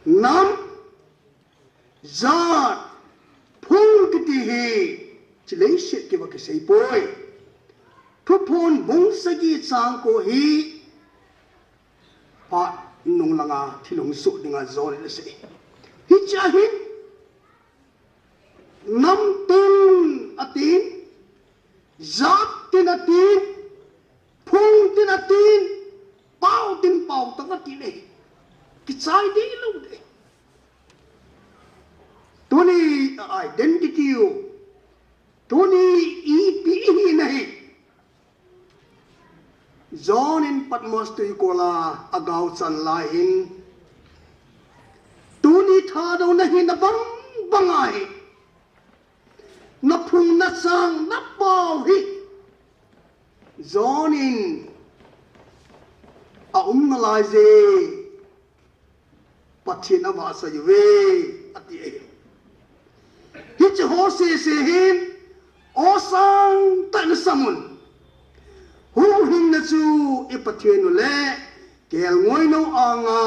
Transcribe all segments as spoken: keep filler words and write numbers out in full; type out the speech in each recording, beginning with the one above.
Nam, jat, phung kiti hi, chi leiset kei va kisei poi. Thuphon bung sagi chang ko hi, phat nung langa thil hung soh dinga John in asei. Hichea hin, nam tin atin, jat tin atin, phung tin atin, pao tin pao tah atin e. Kichai ding lou de. Tuni a identity u. Tuni ipi ihi na hi. John in Patmos tuikol a agao chan lai hin, tuni Thadou nahi na bang bang ahi. Na phung na chang na pao hi. John in aum nalai je. Pathen avahsai uve, ati ahi. Hiche ho sese hin, aw sangtah in asam un. Huhhingna chu i Pathen u le, kelngoi nou anga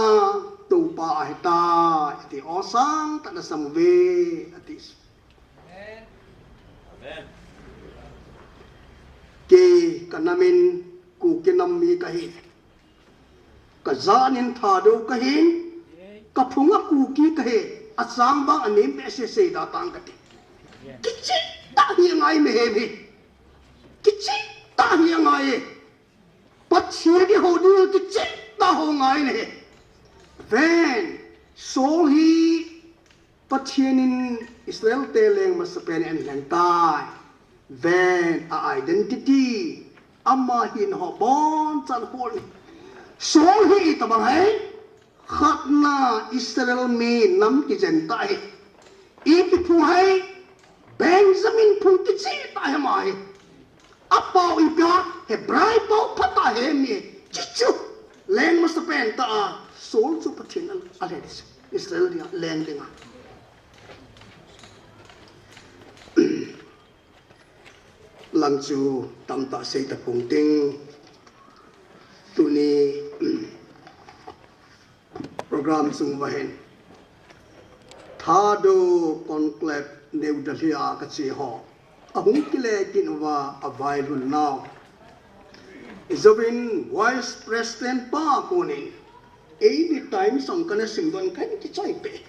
toupa ahitai, ati aw sangtah in asam uve, ati. Kei kanam in Kuki nam mi kahi. Ka jat in Thadou kahin, ka phung a Kuki kahi, achang bang anem behseh sei da tang kati. Kicheh tah hi angai mihem hi. Kicheh tah hi angai e. Pathen i hou ding kicheh tah hou ngai ne. Ven, Saul hi Pathen in Israel te leng masapen in ahin lheng tai. Ven a identity. Ama hin ho bon chan hol. Saul hi itobang ham? Khatna Israel mi nam kijen tah hi. Ipi phung ham? Benjamin phung kicheh tah hi ama hi. Apao ipi ham? Hebrai pao phatah hi mi. Chuchu. Leng masapen tah a. Saul chu Pathen in alheng Israel dinga, leng dinga. Lang chu tamtah sei tapong ting. Tuni program chung uva hin Thadou Conclave New Delhi a kache ho ahung kile kit uva availhun nau. Ijovin Vice President pa konin eini time song kana simdon kahin kichoi pe.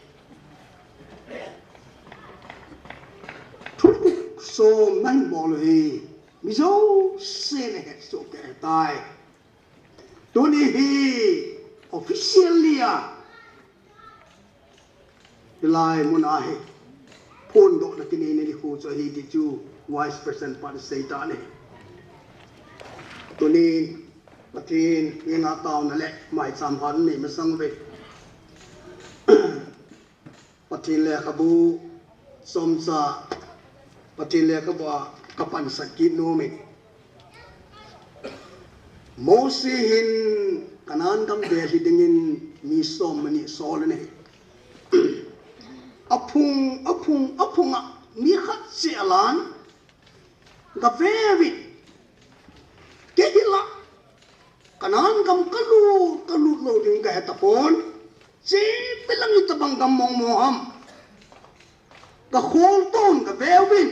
Thugup som nahin bol u hi mi jouse nahet soh kei tai. Tuni hi officially a hilai mun a hi phondohna kinei na nikho chu ahi ti chu Vice President pan asei tan ahi. Tuni Pathen henga taona le maicham hat nei masang uve. Pathen lekhabu chomcha, Pathen lekhabu a kapansak kit nom e. Mose hin Canaan gam vel hi dingin mi som le ni asol in ahi. Aphung, aphung, aphung a mi khat cheh alan, gave uvin. Kei hi la Canaan gam kalut, kalut lou ding kahe tapon. Chepi lang itobang gam mong mong ham. Kakhol ton gave uvin.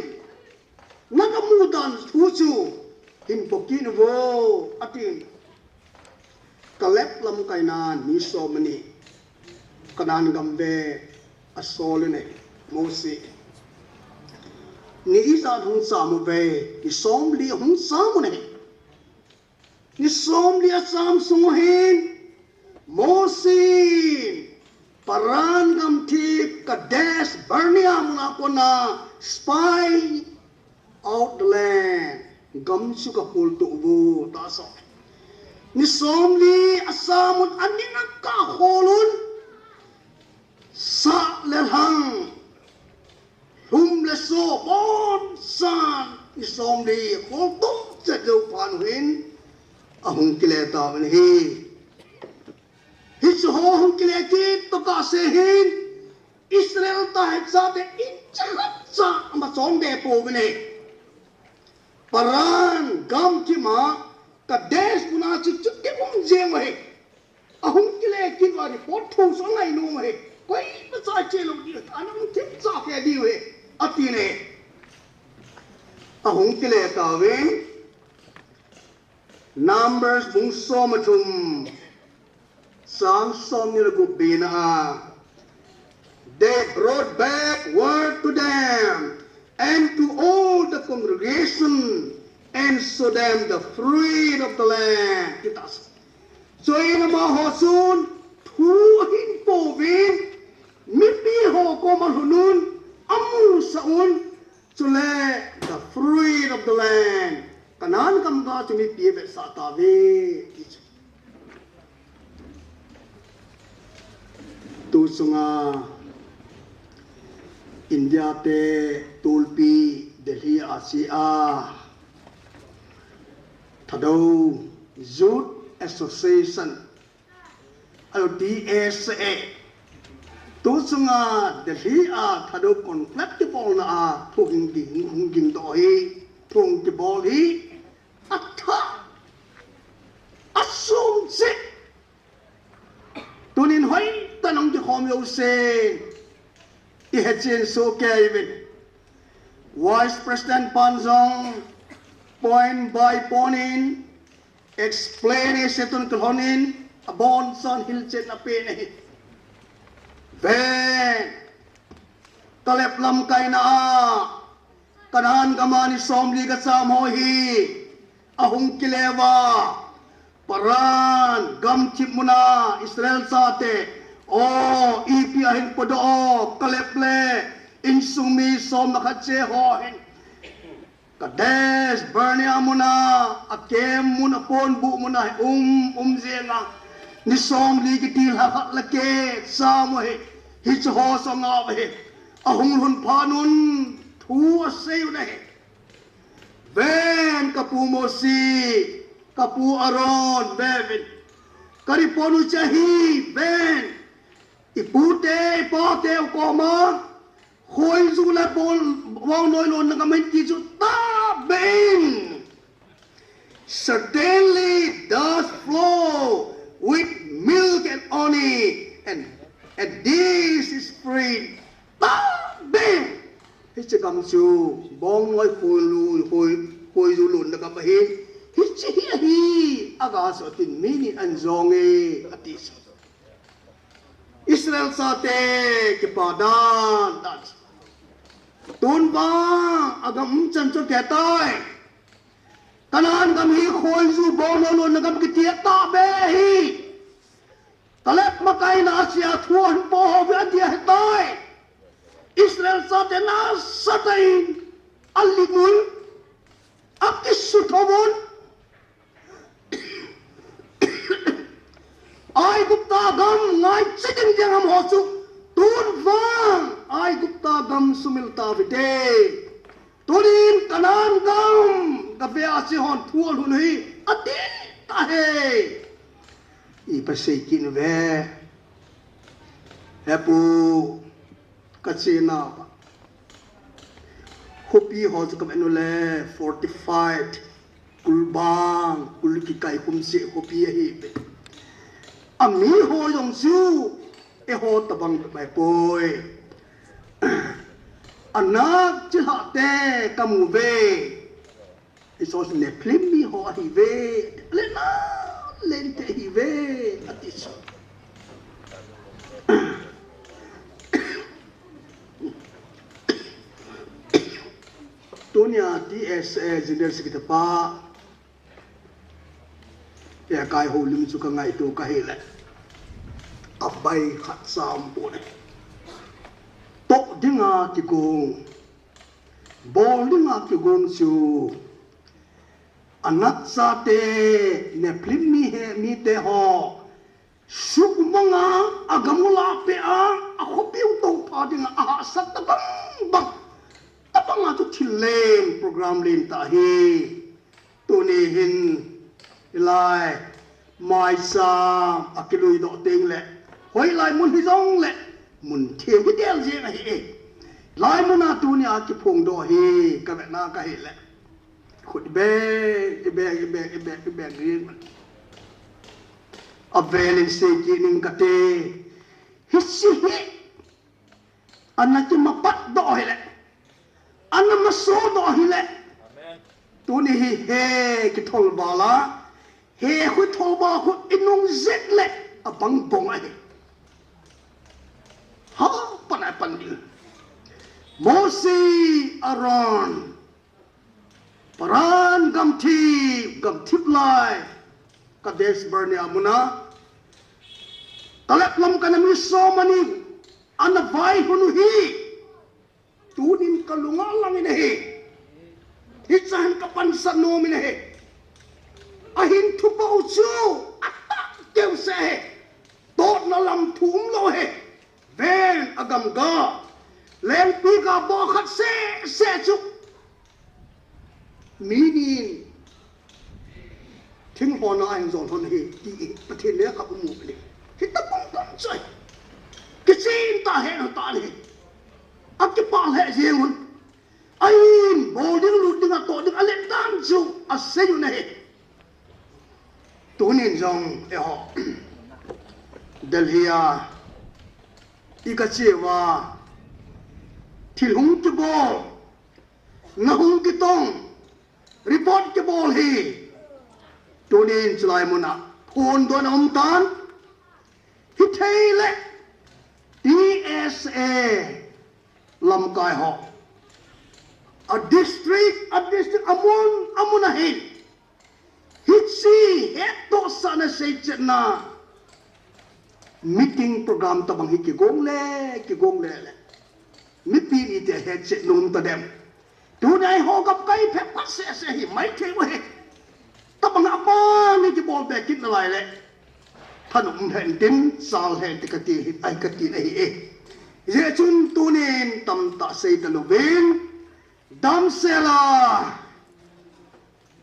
Na kamu dan thu chu hin bol kit uvo, atin. Caleb lamkai nan mi som le ni Canaan gam vel asol in ahi Mose. Ni ijat hung cham uve, ni somli hung cham un ahi. Ni somli acham sung u hin Mose in Paran gamthip Kadesh Barnea muna kona spy out the land, gam chu kakhol to uvo, tahsa. Ni somli acham un aning a kakhol un, sah le lhang, lhum le so, bonsan, ni somli khol to chet jou phat u hin ahung kile tauvin ahi. Hichu ho hung kile kit tokah se hin Israel tahi chate inch khat cha ama chon be pouvin ahi. Paran gamthip a Kadesh muna chu chu kibum jeng u ahi. Ahung kile kit uva report thu chu angai nom u ahi. Koima cha che lou ding, anung thim cha khe diu ahi, ati le. Ahung kile tauvin, Numbers bung som le thum, chang som ni le gup bena a. They brought back word to them and to all the congregation and showed them the fruit of the land. Chuin amaho chun thu ahin pouvin, mipi ho koma alhunun, amusah un, chule the fruit of the land, Canaan gam ga chu mipi avetsah tauve, ti chu. Tu chunga India te tulpi Delhi a che a Thadou Youth Association, L T S A, tu chunga Delhi a Thadou conclave kibolna a thu hung ging, hung ging doh hi, thu hung kibol hi, atha, asum cheh. Tunin hoitah in hung kikhom jouse, ihet chen soh kei uvin. Vice President pan jong point by point in, explanation tun kalhon in, abonchan hilchetna apen ahi. Ven, Caleb lamkaina a, Canaan gam a ni somli gacham ho hi, ahung kile uva, Paran gamthip muna Israel chate, o, ipi ahin podoh o, Caleb le insung mi som le khat che ho hin, Kadesh Barnea muna, a camp mun, a ponbuh muna hi um, um jeng a, ni somli kiti lha khat le keh cham u ahi, hiche ho sanga uva hi, ahung lhun phat un, thu asei u ahi. Ven, kapu Mose, kapu Aaron, ve uvin. Ka report u chu ahi, ven. Ipu te, ipa te u koma, khoiju le bol, bol noi lonna gam ahi ti chu tahbeh in. Certainly does flow with milk and honey, and, and this is free. Tahbeh in. Hiche gam chu, bol noi khoiju, khoi, khoiju lonna gam ahi. Hiche hi ahi, aga chu atin mi ni ahin jong e, ati chu. Israel chate kipa dan dan. Tun vang agam um chan chu kei tai. Canaan gam hi khoiju bol noi lonna gam kiti tahbeh ahi. Caleb makaina a che a thu ahin po ho ve ati ahi tai. Israel chate nasatah in alim un, akisuthom un. Aigupta gam ngai chiding ding ham ho chu, tun vang Aigupta gam sumil tauve te. Tunin Canaan gam gave a che hon thu alhun u hi, ati tahe. Ipi asei kit uve. He pu, kachena pa. Khopi ho chu kavet u le fortified, kulbang, kul kikai khum seh khopi ahi ve. Ami ho jong chu, eiho tabang bai poi. Anak chilhah te kamu ve. Hiche Nephilim mi ho ahi ve, lena, lente ahi ve, ati chu. Tunia T S A General Secretary pa, Pakai Houlim chu kangaito kahi le. Abai khat sam pon e. Toh dinga kigong. Bol dinga kigong chu. Anak chate, Nephilim mi he, mite ho. Sukmanga, agam u lah peh a, akhopi u tohpha dinga, ahahsat tabang bang. Tabang a chu thil len, program len tah ahi. Tuni hin, hilai, maicham, akilui doh teng le. Hoilai mun hijong le, mun theng hi del jeng ahi e. Lai mun a tunia kiphong doh hi, kavetna kahi le. Khut ibeng, ibeng, ibeng, ibeng, ibeng ring. Avelin sei kit ning kate. Hiche hi Ana kimapat doh hile. Ana maso doh hile. Tuni hi he kithol vala. He khu thol va khu inung zet le. Abang bong ahi. Ha, pan a pan ding. Mosi, Aaron. Paran gamthip, gamthip lai. Kadesh Barnea muna. Kalep lam kana mi so mani. Ana vai hunu hi. Tunin kalunga langin ahi. Hichan kapansa nomin ahi. Ahin thupa uchu. Atak keu se ahi. Totna lam thum lo ahi. Ven agam ga. Lengpi ga bo khat se se chu. Minin. Thing hona ahin zon hon hi. Ti i. Pathin le kap umu ni. Hita pong pong choi. Kichin ta hen ta ni. Akipal he jeng hun. Ahin, bol ding, lut ding, ato ding, alet dan chu, asei u ahi. Tunin jong, eiho. Delhi a, i kache uva, thil hung kibol, na hung kitong, report kibol hi. Tunin chulai muna, phone don a um tan, hithei le, T S A, lamkai ho. A district, a district, amun, amun ahin. Hiche, hettohsahna seichetna. Meeting program tabang hi kigong le, kigong le le. Mipi nite hetchet nom tadem. Tuni a eiho gam kai phe phat se se hi maithei u ahi. Tabang a pa ni kibol be kit nalai le. Thanop hen tin, sal hen ti kati hi, ai kati na hi e. Hijeh chun tunin tamtah sei taluvin, damsel a,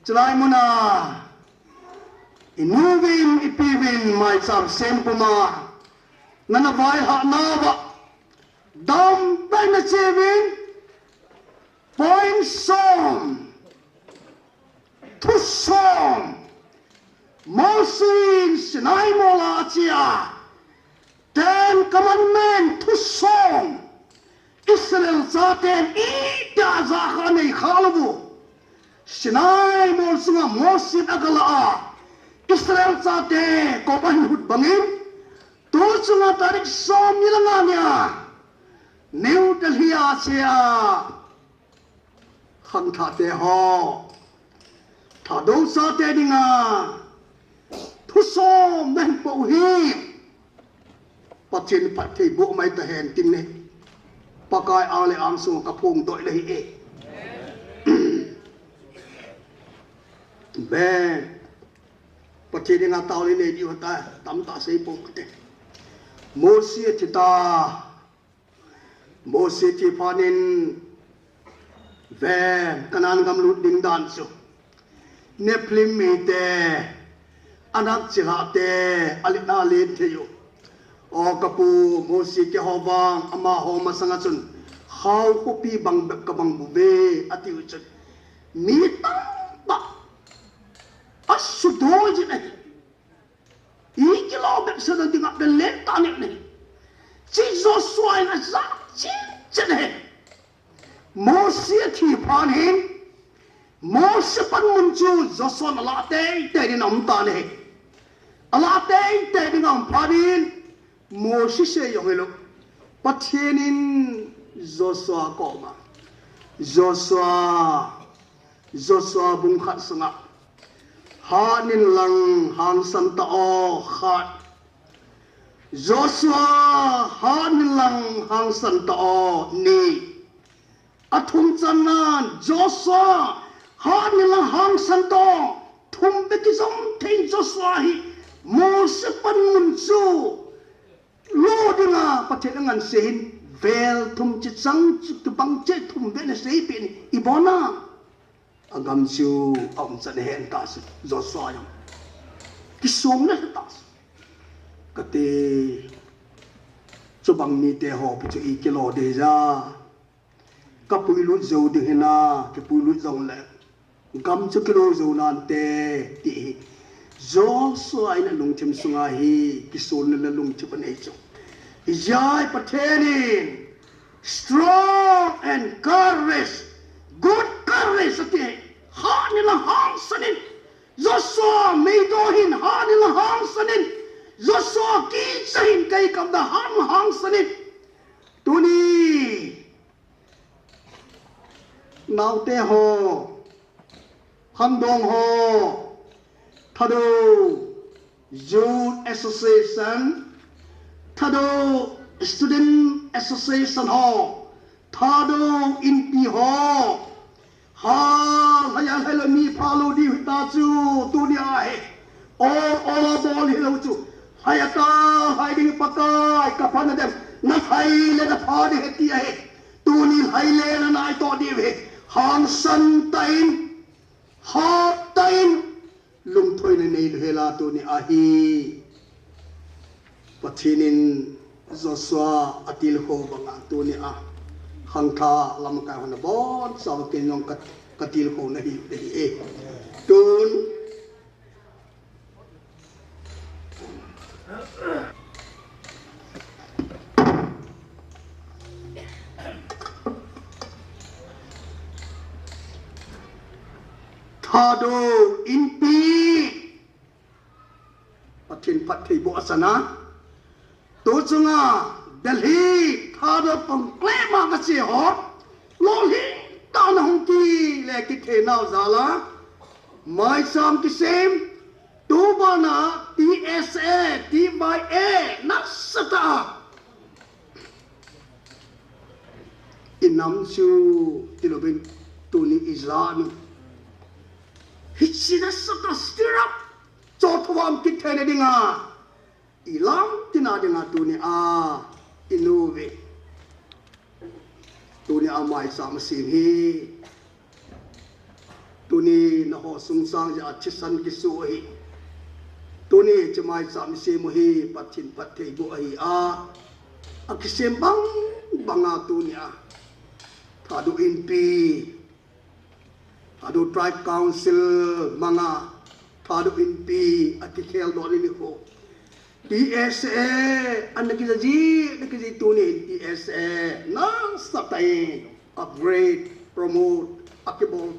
chulai muna, i nu uvin, i pi uvin, maicham sem puma, nana vaihah nauva, dam pai na che uvin, point som, Thusom. Mosi in Sinai mol a achea Ten Commandment thusom. Israel chaten itih a jachat nei khalou u. Sinai mol sunga Mosi in agalah a Israel chate kop ahin hut bangin, tu chunga tarik som ni le nga nia New Delhi a achea khangthah te ho, Thadou chate dinga thusom nahin po u hi Pathen phatthei boh mai tahen tin ne. Pakai ang le angsung kaphongdoh le hi e. Be, Pathen dinga taona nei diu ta, tamtah sei pong kate. Mosi athi ta, Mosi thi phat in, ve, Canaan gam lut ding dan chu. Nephilim mite, Anak chilhah te, alet a len thei u. O kapu, Mosi keiho vang, amaho masanga chun, khao khopi bang bep kabang bouve, ati u chun. Mi tamtah, asudoh jin ahi. Ikilo bep sa ding a bel le ta ne ne. Chi Joshua in ajah chen chen ahi. Mosi athi phat in, Mosi panmun chu Joshua in alah teitei ding a um tan ahi. Alah teitei ding a um phat in, Mosi sei jong hilou. Pathen in Joshua koma, Joshua, Joshua bung khat sunga, hatnin lang hangsan ta o, khat. Joshua, hatnin lang hangsan ta o, ni. Athum channan, Joshua, hatnin lang hangsan ta o, thum bep kijom thei in Joshua hi Mosi panmun chu lo dinga Pathen in angansei in, vel thum chi chang chu kibang cheh thum bep nasei peh in, ibol na. Agam chu aum chan ahen ta chu, Joshua jong. Kisong le ta chu. Kati, chubang mite ho pi chu ikilo ding ja. Kapuilut jou ding hinam, kipuilut jongle. Gam chu kilo jou nante, ti hi. Joshua in alungthim sunga hi, kisolna le lungthim anei chu. Hijeh a Pathen in, Strong and courage, good courage ati. Hatnin lang hangsan in. Joshua meidoh hin hatnin lang hangsan in. Joshua kicha hin kei kamda hatnin lang hangsan in. Tuni naote ho, khangdong ho, Thadou Youth Association, Thadou Student Association ho, Thadou Inpi ho, ha, lhaiya lhailou mi phalou diu hita chu, tuni ahi. Ol, ol a bol hilou chu. Lhaiya ta, lhai ding Pakai, kapha nadem. Nalhai le napha ding ahi ti ahi. Tuni lhai le nanai toh diu ahi. Hangsan tah in, hat tah in, lungthoina neilou hela tuni ahi. Pathen in Joshua atilkhou banga tuni a khangthah lamkai hon abonchauva kei jong ka, katilkhou nahi, nahi e. Tun Thadou Inpi, Pathen phattheiboh asana. Tu chunga Delhi Thadou pang klema kache ho, lolhing tah a nahung kile kithei nau jal a, maicham kisem, tubana T S A, T Y A, nasatah a. Inam chu tilouvin tuni ijat u. Hiche nasatah a stir up, chothovam kithei na dinga. Ilam tina dinga tuni a, inu ve. Tuni a maicham asem hi. Tuni naho sungsang jeh a thisan kisu ahi. Tuni hiche maicham isem u hi Pathen phattheiboh ahi a. Akisem bang banga tuni a Thadou Inpi, Thadou Tribe Council manga Thadou Inpi akikhel doh ni nikho. T S A, ana kija ji, ana kija ji tuni T S A, nasatah in upgrade, promote, akibol.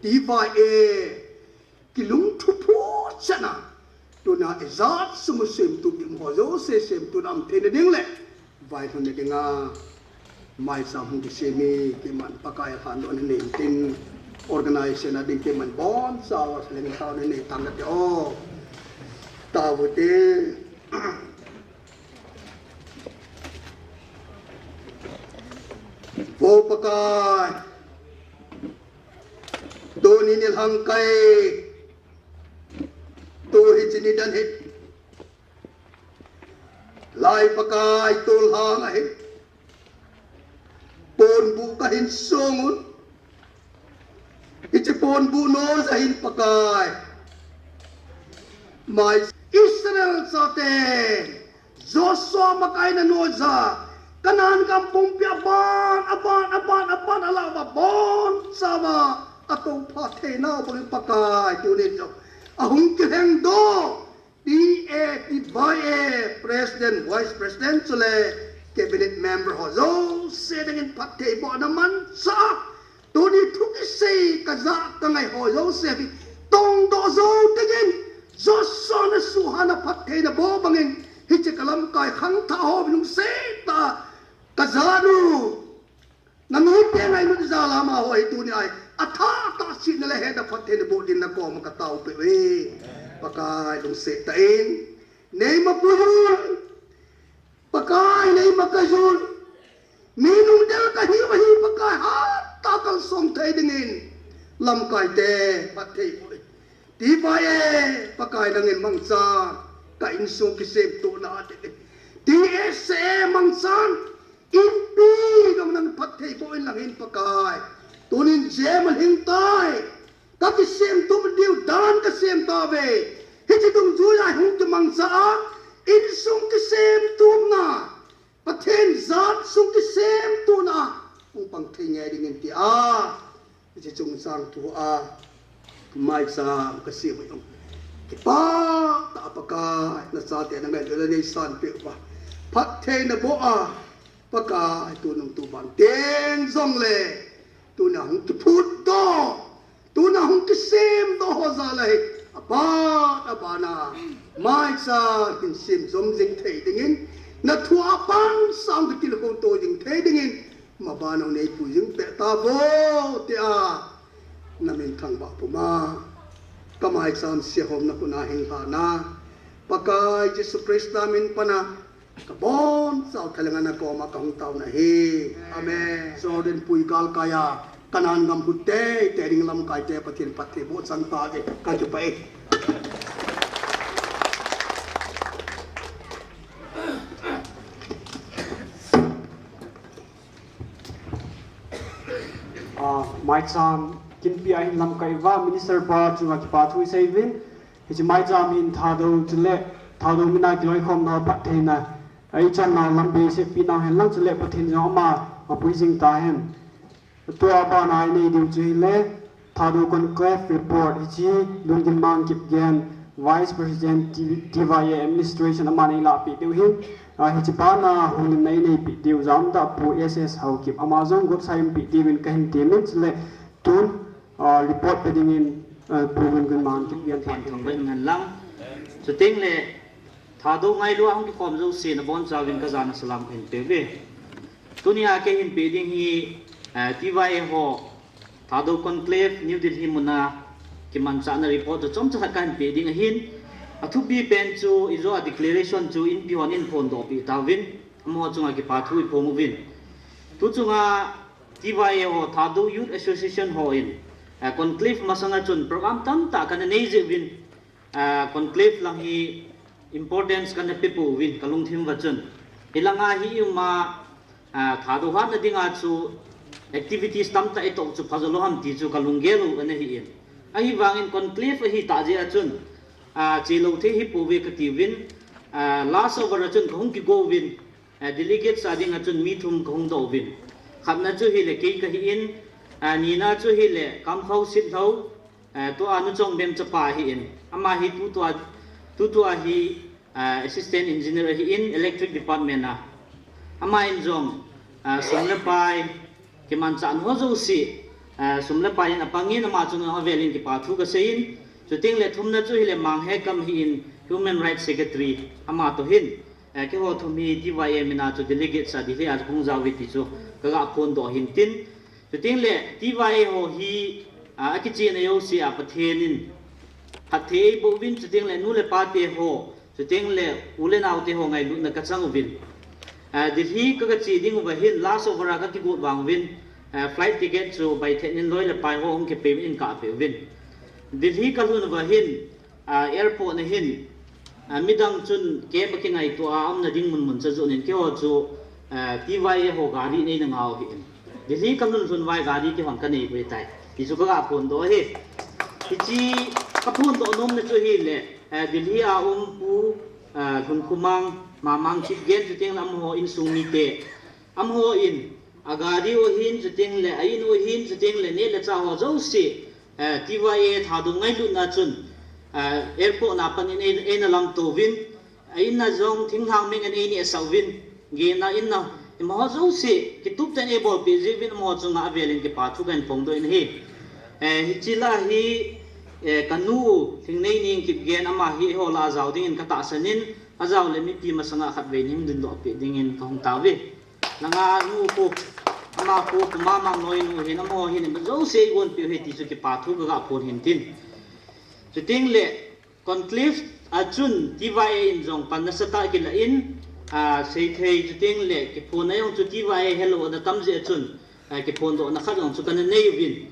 T Y A, kilungthu phu chana. Tuna ijat sung u semtup ding ho jouse semtup nam theina ding le vailhun na dinga maicham hung kisem hi, keiman Pakai lhan dohna nei intin, organization a ding keiman bonchauva lengthaona nei tang kate o. Taovute. Vo Pakai, tuni nilhang kai, tu hiche nidan hi Lai Pakai, tolhang ahi. Ponbuh kahin song un. Hiche ponbuh noija hin Pakai, mai Israel chate Joshua makaina noija, Canaan gam pumpi aban, aban, aban, aban, alauva bonchauva atoupha theinau bangin Pakai, tunin jong ahung kilhengdoh T A, T Y A, President, Vice President, chule Cabinet Member ho jouse dingin phattheibohna manchah. Tuni thu kisei kajah kangai ho jouse hi tongdoh jou dingin, Joshua nasuhhatna phattheina boh bangin, hiche kalamkai khangthah ho lungset tah a kajah u. Namite ngailut jal a amaho hi tuni a hi athah tah a chihna le hetna phattheina boh dingin nakoma kataopeh uve. Pakai, lungset tah in neima puijun. Pakai, neima kaijun. Mi lungdel kahiu ahi Pakai, hatah a kalsong thei dingin lamkaite phatthei boh in. T Y A, Pakai, nangin mangchan ka insung kisemtona dingin. T S A mangchan Inpi gam nang phatthei boh in lang hin Pakai. Tunin jem alhing tai. Ka kisemtup diu dan kasem tauve. Hiche dungjuia hung kimangcha a, insung kisemtupna, Pathen jat sung kisemtupna hung pang thei ngai dingin tia, hiche chungchang thu a maicham kasem u jong, kipah tah a Pakai, nachate nangailut le neisanpeh uva, phattheina boh a, Pakai, tunung tuban ten jongle, tuna hung kiphut doh, tuna hung kisem doh ho jal a hi, aban, aban a, maicham hin sem jom jing thei dingin, na thu a pang sang kitilkhou to jing thei dingin, maban a nei pui jing peh tauvo, tia na min thangvah puma, ka maicham sehomna khun a hin lhana, Pakai Jesu Christa min pana, ka bonchauva thalhenga na koma ka hung taona ahi. Amen. Jordan pui galkai a, Canaan gam hung teitei ding lamkaite Pathen phatthei boh chan tauve, ka kipah e. Ah, maicham kinpi a hin lamkai uva, Minister pa chunga kipa thu isei uvin, hiche maicham hin Thadou chule, Thadou mina kiloikhomna phattheina, a ichan nau lam bei sepi nau hen lang chule Pathen jong ama, apui jing tahen. Tua bana inei diu chu hile, Thadou Conclave Report hiche, Lunginmang Kipgen, Vice President T-, T Y A Administration aman eilahpeh diu hin, ah, hiche bana hunglimna ineipi diu Jamda Pu S S Haokip ama jong gotsa inpi diuvin kahin temin chule, tun, ah, report pe dingin, ah, Pu Lunginmang Kipgen thang thang bai ngan lang. Chuteng le, Thadou ngailu a hung kikhom jouse na bonchauvin ka jana salam kahin peuve. Tunia kahin pe ding hi, eh, T Y A ho, Thadou Conclave, New Delhi muna, kimanchahna report chu chomcha khat kahin pe ding ahin. Athupi pen chu, ijo a declaration chu, inpi hon eiphondoh peh tauvin, amaho chunga kipa thu iphong uvin. Tu chunga T Y A ho, Thadou Youth Association ho in, eh, Conclave masanga chun program tamtah kana nei jeh uvin, ah, Conclave lang hi importance kana pe pouvin, ka lungthim uva chun. Hilanga hi i um a, ah, Thadou hatna dinga chu activities tamtah itoh chu phajo lou ham ti chu ka lunggel u ana hi in. Ahivangin Conclave ahitah jeh a chun, ah, chelou thei hi pouve kati uvin, ah, last over a chun ka hung kigo uvin, ah, delegates a dinga chun mi thum ka hung doh uvin. Khatna chu hile kei kahi in, ah, nina chu hile Kamkhao Sitlhou, eh, tua Nu Chongbem chapa ahi in. Ama hi tutua, tutua hi, eh, assistant engineer ahi in, electric department a. Ama in jong, eh, sum le pai, kimanchahna ho jouse, eh, sum le pai in apangin ama chunga avelin kipa thu kasei in. Chuteng le thumna chu hile Mang Hekam ahi in, Human Rights Secretary ama toh hin. Eh, keiho thum hi T Y A mina chu delegates a Delhi a chu kahung jao uve ti chu kaga phondoh ahin tin. Chuteng le T Y A ho hi, ah, akichena jouse a Pathen in phatthei eiboh uvin, chuteng le nu le pa te ho, chuteng le u le nao te ho ngailutna kachang uvin. Ah, Delhi ka, kache ding uva hin, last over a kakigot vang uvin, ah, flight ticket chu baithet in loi le pai ho hung kipe uvin, kapeh uvin. Delhi kalhun uva hin, ah, airport na hin, ah, midang chun cab akingaito a, aumna ding mun mun cha jot in keiho chu, ah, T Y A ho gari neina ngau ahi in. Delhi kalhun lhun uva gari kihon kanei poi tai. Ti chu kaga phondoh ahi. Hiche kaphondoh nomna chu hile, ah, Delhi a um Pu, ah, Lhunkhomang, Mamang Kipgen chuteng le amaho insung mite. Amaho in, agari u ahin chuteng le, a in u ahin chuteng le, neh le chah ho jouse, eh, T Y A Thadou ngailutna chun, eh, airport na pan in ei, eina lamto uvin, a in na jong thinglhang meng in eineh sah uvin, gena in na, amaho jouse, kitup tah in eibolpeh jeh uvin amaho chunga avelin kipa thu kahin phongdoh in ahi. Eh, hiche lah a hi, eh, kanu u, Lhingneining Kipgen ama hi eiho lah a jao dingin katahsan in, ajao le mipi masanga khatvei ning dindoh peh dingin kahung tauve. Langa nu pu, ama pu, pu Mamang Noinu hin, amaho hin, ima jouse eigonpeh u ahi ti chu kipa thu kaga phon hin tin. Chuteng le, conclave a chun T Y A in jong pan nasatah kilah in, ah, seithei chuteng le, kiphonna jong chu T Y A helou ana tam jeh a chun, ah, kiphondohna khat jong chu kana nei uvin.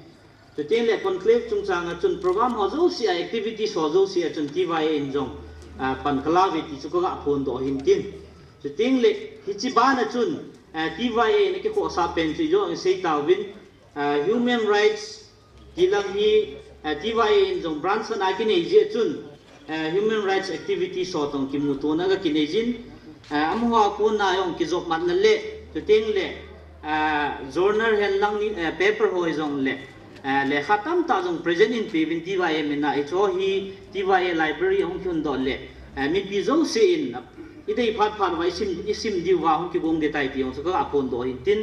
Chuteng le conclave chungchang a chun program ho jouse a, activities ho jouse a chun T Y A in jong, ah, pan kala uve ti chu kaga phondoh hin tin. Chuteng le hiche ban a chun, ah, T Y A in akikhohsah pen chu ijong isei tauvin, ah, human rights ti lang hi, ah, T Y A in jong branch khat a kinei jeh a chun, eh, human rights activities ho toh kimutona kakinei jin, eh, amaho a kona jong kijopmatna le, chuteng le, eh, journal hen lang ni, eh, paper ho jong le, eh, lekha tamtah jong present in peuvin T Y A mina, hicheho hi T Y A library a hung kihundoh le, eh, mipi jouse in, Idei phat phat uva isim, isim diu va hung kigong ding tai ti jong chu ka phondoh hin tin,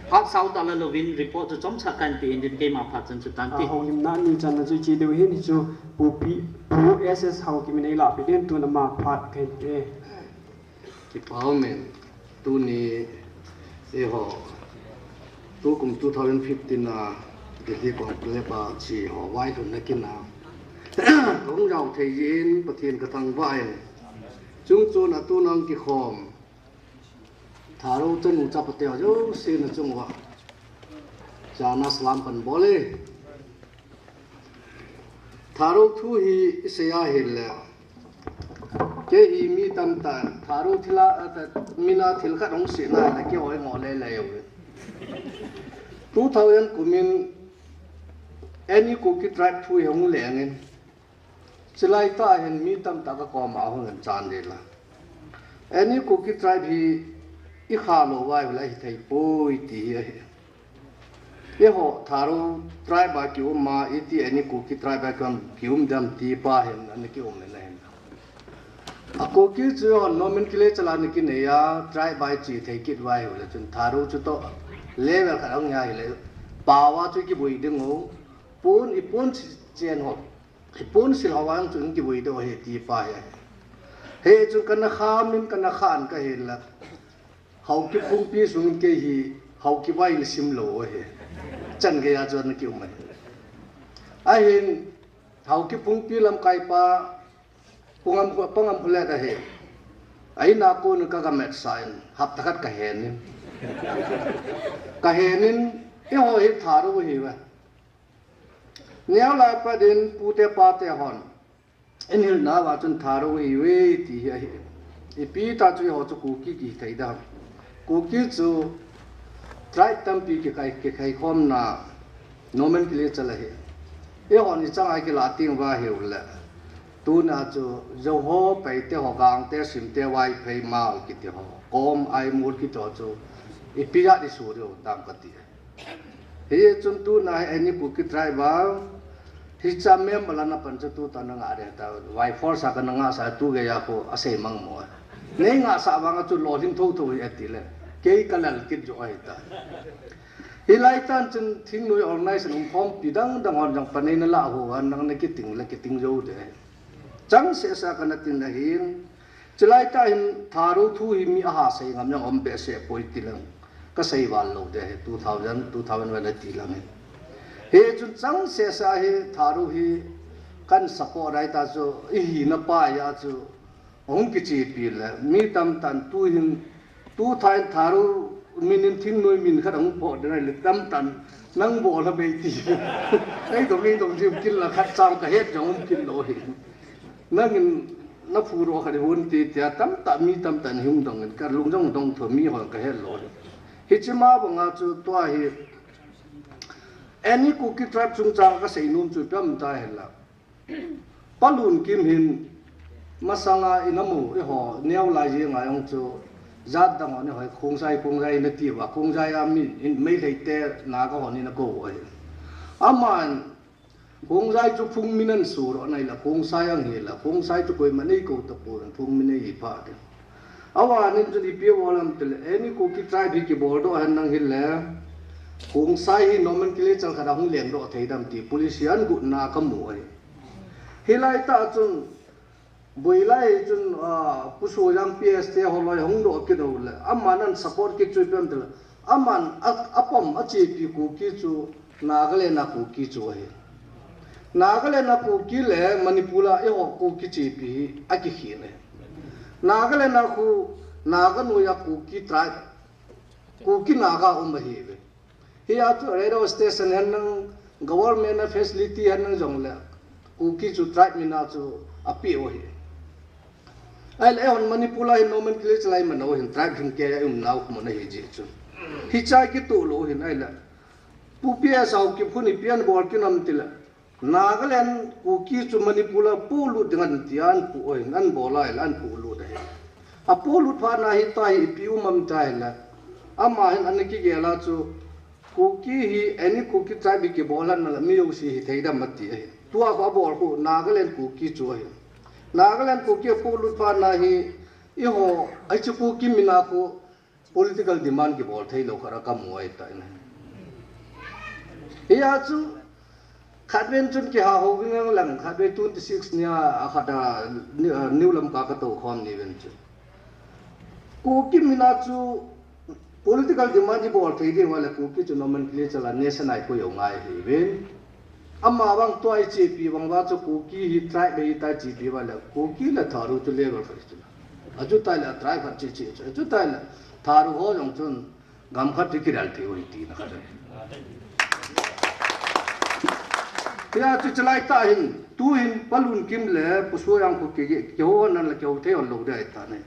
phat sao tah la louvin report chu chomcha kahin pe hin tin keima phat chan chu tan ti. A, houlimna ni channa chu iche diu hin, hichu Pu P, Pu S S Haokip in eilah pe ding, tun ama phat kahin pe. Kipa umin, tuni eiho, tukum two thousand fifteen a Delhi Conclave a che ho vailhunna kin a kahung jao thei jeh in Pathen kathangvah in, chungchon a tuna hung kikhom Thadou chanu chapa te ho jouse na chung uva chana salam kahin bol e. Thadou thu hi isei a hile, kei hi mi tamtah in Thadou thil a, a, ta, min a thil khat hung sei na le keiho hi ngoh lele uve. Two thousand kum in Any Kuki Tribe thu hi hung leng in, chulai tah hin mi tamtah ka koma hung in chan ding la. Any Kuki Tribe hi ikha lou uva ahile hithei poi ti hi ahi. Eiho Thadou tribe a kium a, iti Any Kuki tribe a kium, kium dem ti pa hin ana kium in ahin. A Kuki chu eiho nomenclature a ana kinei a, tribe a iche thei kit uva ahile chun Thadou chutoh level khat ahung hi ahile, pao a chu ikiboi ding u, pon, ipon chen ho, ipon sil ho vang chu ikiboi ding u ahi ti pa hi ahi. Hichun kana kham in kana khan kahi la. Haokip phungpi sung in kei hi Haokip a isim lou u ahi. Changei a chu ana kium ahi. Ahin Haokip phungpi lamkai pa Pangam, Pangam Phulet ahi. A in a kon in ka gametsah in, hapta khat kahen in. Kahen in, eiho hi Thadou ihiuve. Neo lai pat in pute pate hon eihilna uva chun Thadou ihiuve ti hi ahi. Ipi ta chu eiho chu Kuki kithei dam. Kuki chu tribe tampi kikhai, kikhai khomna nomenclature ahi. Eihon ichang a kilah teng uva hiu le, tuna chu Zou ho, Paite ho, Gangte, Simte, Vaiphei, Hmar kiti ho, Kom, Aimol kiti ho chu ipi jat isuh diu tam kati. Hichun tuna hi Any Kuki Tribe a, hiche member lana pan chu tuta na ngah ding ta, by force a kana ngah sa tu gei a khu asei mang mo. Nei ngah sa vang a chu lolhing thotho hi ati le, kei ka lal kit jo ahi ta. Hilai tan chun thingnoi organization umkhompi dang dang hon jong pan eina lah u a, nang na kiting le kiting jou ding. Chang seh seh a kana tin ahin, chulai tah hin Thadou thu hi mi aha sei ngam jong um behseh poi ti lang. Ka sei val lou ding ahi, two thousand, two thousand one ati lang hi. Hichun chang seh seh a hi Thadou hi kan support ahi ta chu, ihina pa a chu hung kichepi le, mi tamtah in tu hin, tu tah in Thadou min in thingnoi min khat ahung phoh ding ahile tamtah in nang bol a bei ti. Ei dong, ei dong jim kin la khat chang ka het jong um kin lou hi. Nangin na phu ro kha di hun ti tia tamtah mi tamtah in hung dong in ka lung jong dong tho mi hon ka het lou hi. Hiche ma banga chu tua hi Any Kuki Tribe chungchang ka sei nom chu ipi ham tia ahile, Pa Lunkim hin masanga inamu eiho neo lai jeng a jong chu jat dang hon eiho Khongsai, Khongsai ina ti uva, Khongsai a mi in Meitei te Naga hon ina kou u ahi. Aman Khongsai chu phung min ahin suhdoh na ahile, Khongsai ahin hile, Khongsai chu koima nei kou tapon, phung min ahi phat in. Avan in chun ipi abol ham tile, Any Kuki Tribe hi kibol doh hen lang hile, Khongsai hi nomenclature khat ahung lengdoh thei dam ti policy ahin gotna kamu ahi. Hilai tah chun, Boi lai chun, ah, Pu Soyang P S te holoi hung doh kit u le, aman ahin support kit chu ipi ham tile, aman a, apom achepi Kuki chu Nagaland a Kuki chu ahi. Nagaland a Kuki le Manipur a eiho Kuki chepi hi akikhen ahi. Nagaland a khu Naga noiya Kuki tribe, Kuki Naga um ahiuve. Hia chu radio station hen lang, government a facility hen lang jongle, Kuki chu tribe min a chu apeh u ahi. Ahile eihon Manipur a hin nomenclature lai mano hin tribe hin kei a umnau mun ahi jeh chun. Hiche a kitoh lou hin ahile, Pu P S Haokip khun ipi ahin bol kit ham tile, Nagaland Kuki chu Manipur a polut ding ahi tia ahin pu u ahin, ahin bol a ahile ahin polut ahi. Apolut phat na hitia hi ipi um ham tia ahile, ama hin ana kigel a chu Kuki hi Any Kuki Tribe hi kibol hen lang mi jouse hithei dam ati ahi. Tua khu abol khu Nagaland Kuki chu ahi. Nagaland Kuki apolut phat na hi Eiho, hiche Kuki mina khu political demand kibol thei lou khat a kamu ahitai. Hia chu, khatvei chun kiha hou ving lang, khatvei twenty six nia, a khat a, ni-, a, New Lamka katou khom ni vin chu. Kuki mina chu political demand kibol thei ding uva le Kuki chu nomenclature la nationalise koi u ngai hi vin. Ama vang tua ichepi vang uva chu Kuki hi tribe ahitai chepi uva le Kuki le Thadou chu level khat chu. Achuti le tribe khat che che chu. Achuti le Thadou ho jong chun gam khat chu kidal thei u ahi tina khat ahi. Hia chu chalai tah hin, tu hin Pa Lunkim le Pu Soyang khu ki, kihou nan le kihou thei hon lou ding ahitai.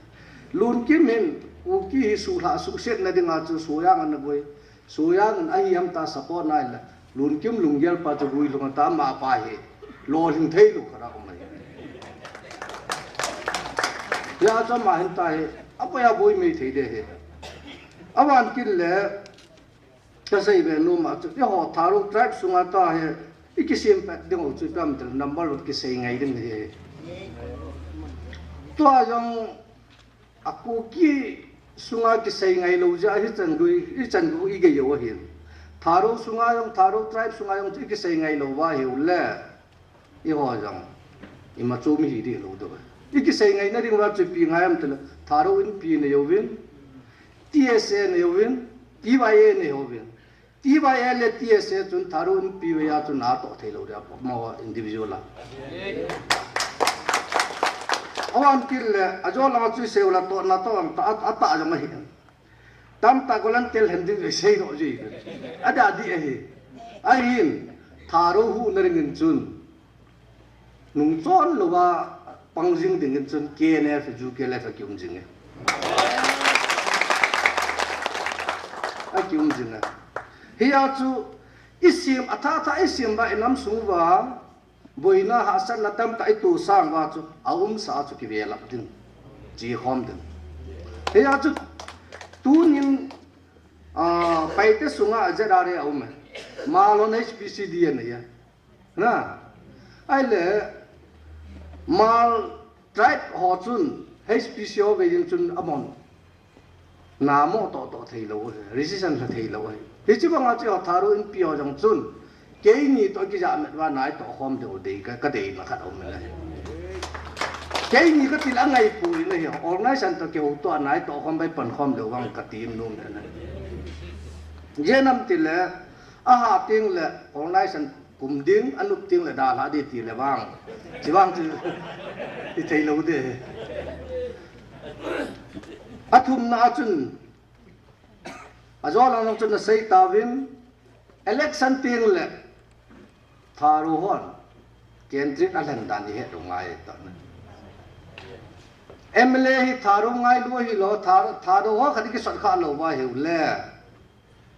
Lunkim hin Kuki hi suhlha suhsetna dinga chu Soyang ana boi. Soyang in ahi ham ta support nai le, Lunkim lunggel pa chu guilhung ta ama pa hi lolhing thei lou khat a um ahi. Hia chu ama hin ta hi, aboi aboi mei thei ding ahi. Avan kin le, kasei ve nom a chu, eiho Thadou tribe sunga ta hi, ikisem pet ding u chu ipi ham itileh number one kisei ngai ding ahi. Tua jong, a Kuki sunga kisei ngai lou jeh a hichan gui, hichan gui igei u ahi. Thadou sunga jong, Thadou tribe sunga jong chu ikisei ngai lou uva ahiu le, eiho jong, ima chu mi hi ding lou ding. Ikisei ngaina ding uva chu ipi ngai ham itileh, Thadou Inpi nei uvin, T S A nei uvin, T Y A nei uvin. T Y A le T S A chun Thadou Inpi vei a chun natoh thei lou ding, amaho individual a. Avan kin le, ajo langa chu isei u le toh natoh ang ta, a, atah jong ahi. Tamtah Golan tel hen ding isei doh ji. Adih dih ahi. Ahin, Thadou huhna dingin chun nungchon louva pang jing dingin chun K N F, U K L F akium jing e. Akium jing e. Hia chu isem, athah thah isem uva inam sung uva boina hahsatna tamtah itoh sang uva chu aumsa a chu kivelap ding, chekhom ding. Hia chu tunin, ah, Paite sunga Z R A aum e. Hmar hon H P C D anei e. Na, ahile, Hmar tribe ho chun H P C ho vei ding chun amahon namo toh toh thei lou ahi, resistance la thei lou ahi. Hiche banga chu Thadou Inpi ho jong chun, keini toh kijah met uva natoh khom ding u dei ka, kadeina khat aum e. Keini kati le angai poi nahi, organization toh kihouto a natoh khom bai pan khom ding u vang kati nom e. Ijeh inem itile, aha teng le organization kum ding, anup teng le dalha ding ti le vang. Chi vang chu, ithei lou ding. Athumna a chun, ajo lang lang chun asei tauvin, election teng le, Thadou hon, candidate alhen dan ihet u ngai ta. M L A hi Thadou ngailu hilou, Thadou, Thadou ho khat kisot kha lou uva ahiu le.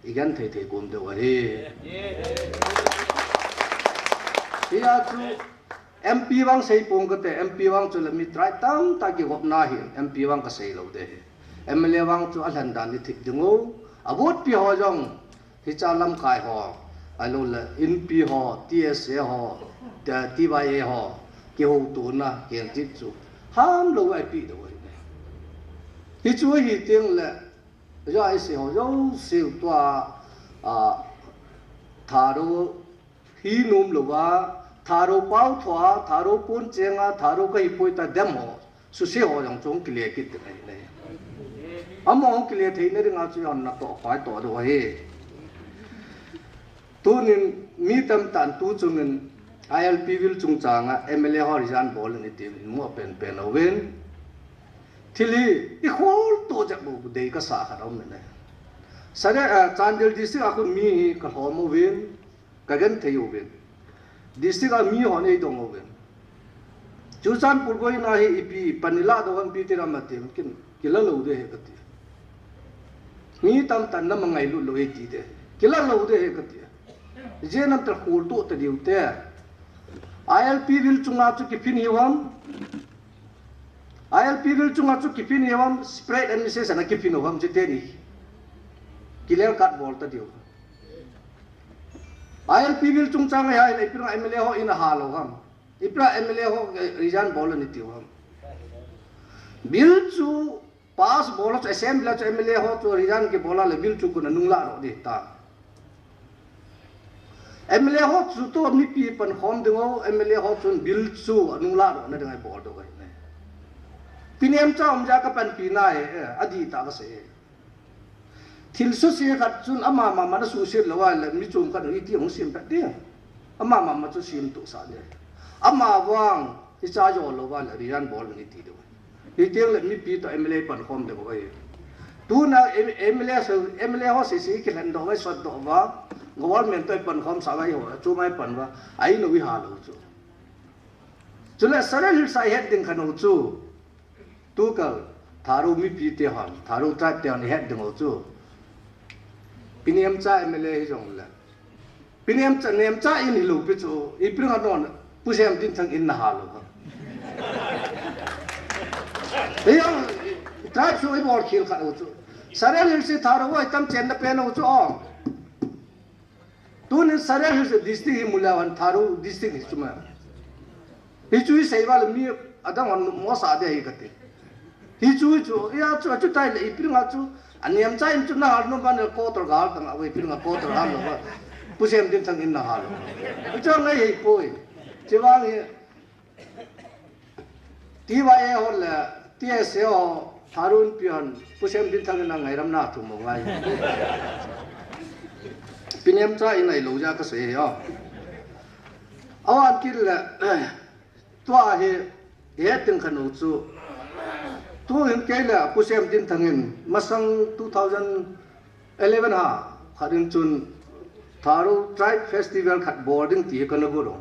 Igenthei thei kom deu ahi. Hia chu M P vang seipong kate, M P vang chu le mi tribe tamtah kigopna hi, M P vang kasei lou ding ahi. M L A vang chu alhen dan ithip ding u, avotpi ho jong, hiche lamkai ho, ahilou le Inpi ho, T S A ho, T-, T Y A ho, kihoutona, candidate chu, ham lou a ipeh deu ahi. Hichu ahi teng le, Ijeh ise ho jouse tua, a, Thadou hi nom louva, Thadou pao thoa, Thadou pon chenga, Thadou kahi poi ta dem ho, suse ho jong chu kile kit ding ahi. Amaho kile theina dinga chu hon natoh pai toh ding ahi. Tunin mi tamtah in tuchungin I L P vil chungchanga M L A ho resign bol in iti in mu penpen uvin. Thil hi ikholtoh jep u dei kasah khat aum in ahi. Sare, eh, Chandel district a kon mi hi kalhom uvin, kagenthei uvin. District a mi hon eidong uvin. Churachandpur boina hi ipi pan ilah doh ham ipi ti ham atin, kin, kila lou ding ahi kati. Mi tamtah in nama ngailut lou ahi ti ding. Kila lou ding ahi kati. Ijeh inem itile kholtoh ta diu te. I L P vil chunga chu kiphin hiu ham. I L P vil chunga chu kiphin hiu ham, separate administration a kiphin u ham, chuteni. Clear cut bol ta diu. I L P vil chungchang ahi, ipi dinga M L A ho in aha lou ham. Ipi dinga M L A ho, eh, resign bol in iti u ham. Bill chu pass bol chu, assembly chu M L A ho chu resign kibol a le bill chu kona nunglah doh ding ta. M L A ho chu toh mipi pankhom ding ho, M L A ho chun bill chu anunglah doh na ding a ibol doh ahi. Pi Nemcha um jeh a kapanpi nai, eh, adih tah kasei. Thil suse khat chun ama mama na suse lou a le mi chom khat iti hung sem phat ding. Ama mama chu sem toh sah ding. Ama vang hiche a jol lou a le resign bol ding iti ding. Hiti le mipi toh M L A pankhom ding ahi. Tuna M-, M L A so, M L A ho sese kilhen doh uva, sot doh uva, government toh pankhom sah uva, ho chu mai pan uva, ahi nou iha lou chu. Chule Saral Hills a ihet ding khat nou chu. Tukal, Thadou mipi te hon, Thadou tribe te hon ihet ding u chu. Pi Nemcha M L A hijong le. Pi Nemcha, Nemcha in hilou pi chu, ipi dinga non, Pu Semdinthang in naha lou ham. Hijong, tribe chu ibol khel khat u chu. Saral Hills hi Thadou ho itam chenna pen u chu o. Tunin Saral Hills district hi mulou a Thadou district hi chu ma. Hichu isei uva le mi adang hon mo sa ding ahi kati. Hichu chu, hia chu, achuti le ipi dinga chu, a Nemcha in chu nahal nom uva le quarter gal tang a, ipi dinga quarter hal lou uva. Pu Semdinthang in nahal lou. Hichu ngai hipoi. Chuvang hi, T Y A ho le T S A ho, Thadou inpi hon, Pu Semdinthang in angai ram na thum u ngai. Pi Nemcha in ahilou jeh a kasei hi o. Avan kit le, tua hi, ihet ding khat nou chu. Tuhin kei le Pu Semdinthang in, masang two thousand eleven a, khat in chun Thadou Tribe Festival khat bol ding ti kana got u.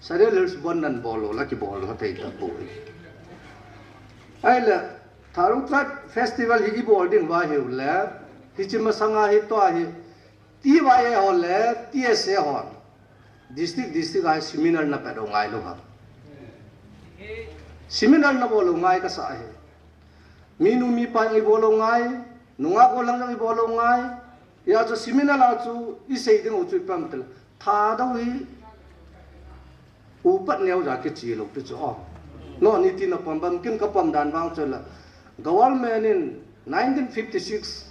Saral Hills bon nan bol lou, la kibol lou thei tapoi. Ahile, Thadou Tribe Festival hi ibol ding uva ahiu le, hiche masanga hi tua hi, T Y A ho le, T S A ho. District, district a hi seminar na pet u ngai lou ham. Seminar na bol u ngai kasa ahi. Minu mipa jong ibol u ngai, nungah gollhang jong ibol u ngai. Hia chu seminar a chu isei ding u chu ipi ham itile. Thadou hi upat neo jong kiche lou pi chu o. No, nitin apom bam kin kapom dan vang chu la. Government in nineteen fifty-six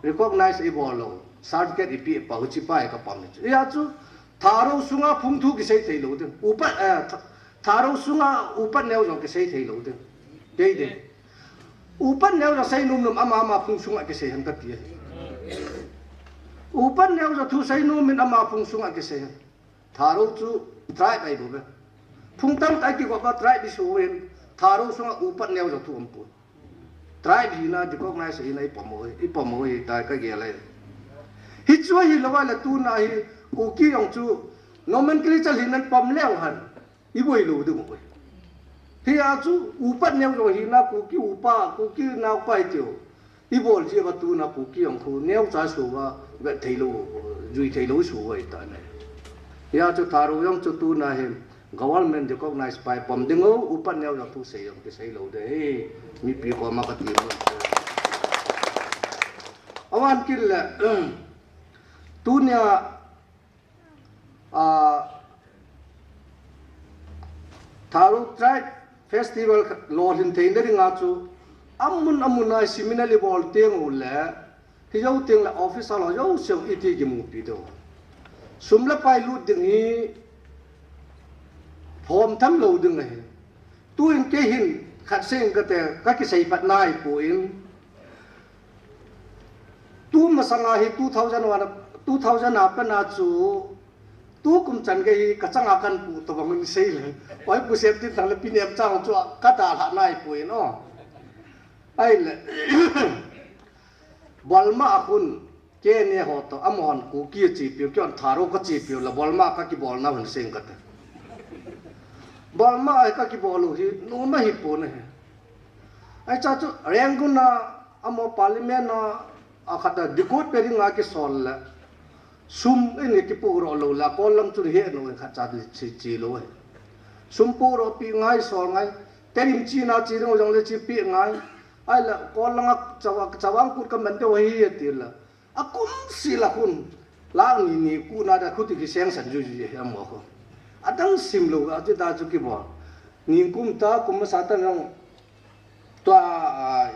recognize ibol lou. Certificate ipi pa u chi pa hi kapom chu. Hia chu Thadou sunga phung thu kisei thei lou ding. Upat, eh, Tha-, Thadou sunga upat neo jong kisei thei lou ding. Dei dei. Upat neo jong sei nom nom ama ama phung sunga kisei hen kati. Upat neo jong thu sei nom in ama phung sunga kisei hen. Thadou chu tribe ahi bou ve. Phung tamtah kigop a tribe isu uvin. Thadou sunga upat neo jong thu umpon. Tribe hina recognize hina ipom u, ipom u ahitai kagel e. Hichu ahilou a le tuna hi Kuki jong chu nomenclature hina pom leu hen. Iboi lou ding u. Hia chu upat neo jong hina Kuki upa, Kuki naopa itiu. Ibol jeh uva tuna Kuki jong khu neocha suva vet thei lou, jui thei lou suva ahitai ne. Hia chu Thadou jong chu tuna hi Government recognize pa ipom ding u, upat neo jong thu sei jong kisei lou ding ahi. Mipi koma kati lou. Avan kit le, tunia, a, Thadou Tribe Festival lolhin theina dinga chu, amun amun a seminar ibol teng u le, Hijou teng le officer ho jouse iti kimupi diu. Sum le pai lut ding hi phom tham lou ding ahi. Tuin kei hin khat seng kate, kakisei phat nai poi. Tu masanga hi two thousand one, two thousand a pat a chu, tukum chan gei hi kachanga kapu tobang in sei le. Oi, Pu Semdinthang le Pi Nemcha chu kadalhah nai poi no. Ahile. Burma a khun, Kenya ho toh, amahon Kuki achepiu, keihon Thadou kachepiu, la Burma kakibolna hon seng kate. Burma a kakibol u hi, nom ahipon ahi. Ahi cha chu, Rangoon a, amaho parliament a, akhat a, dikut pe dinga kisol le. Sum in kipu ro lou la, kol lang chun he no khat cha di chi, chi lou ahi. Sum pu ro pi ngai sol ngai, terim chi na chi ding jong le chi pi ngai. Ahile, kol langa chawa, chawang kut kaman deu ahi, ati la. Akum seh la khun. Lang ni ni kut na da khuti kiseng san ju ju hi amaho khu. Adang sim lou, ati ta chu kibol. Ni kum ta, kum masa ta jong. Tua, ah,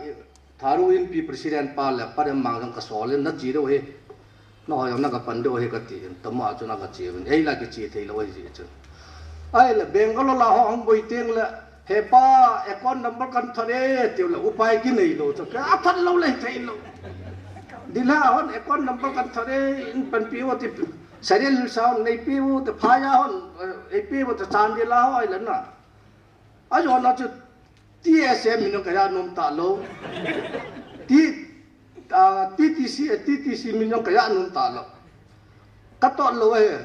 Tharo Inpi president pa le pa dem mang jong ka sol in, na chi deuh hi. Na hoi jong na ka pan deuh hi ka ti in, tama chu na ka chi in. Ei la ki chi thei lo hi ji chu. Ai le Bangalore la ho hung boi teng le, he pa, account number kan thot e, tiu le upai ki nei lo chu. Ka thot lo le thei lo. Dila hon account number kan thot e, in pan pi wo ti. Sairel Hills a hon nei pi wo, te Phaya hon, eh, ei pi wo, te Chandel a ho ai le na. A jona chu T S A min jong ka ja nom ta lo. T, ah, T T C, eh, T T C min jong ka ja nom ta lo. Ka tot lo e.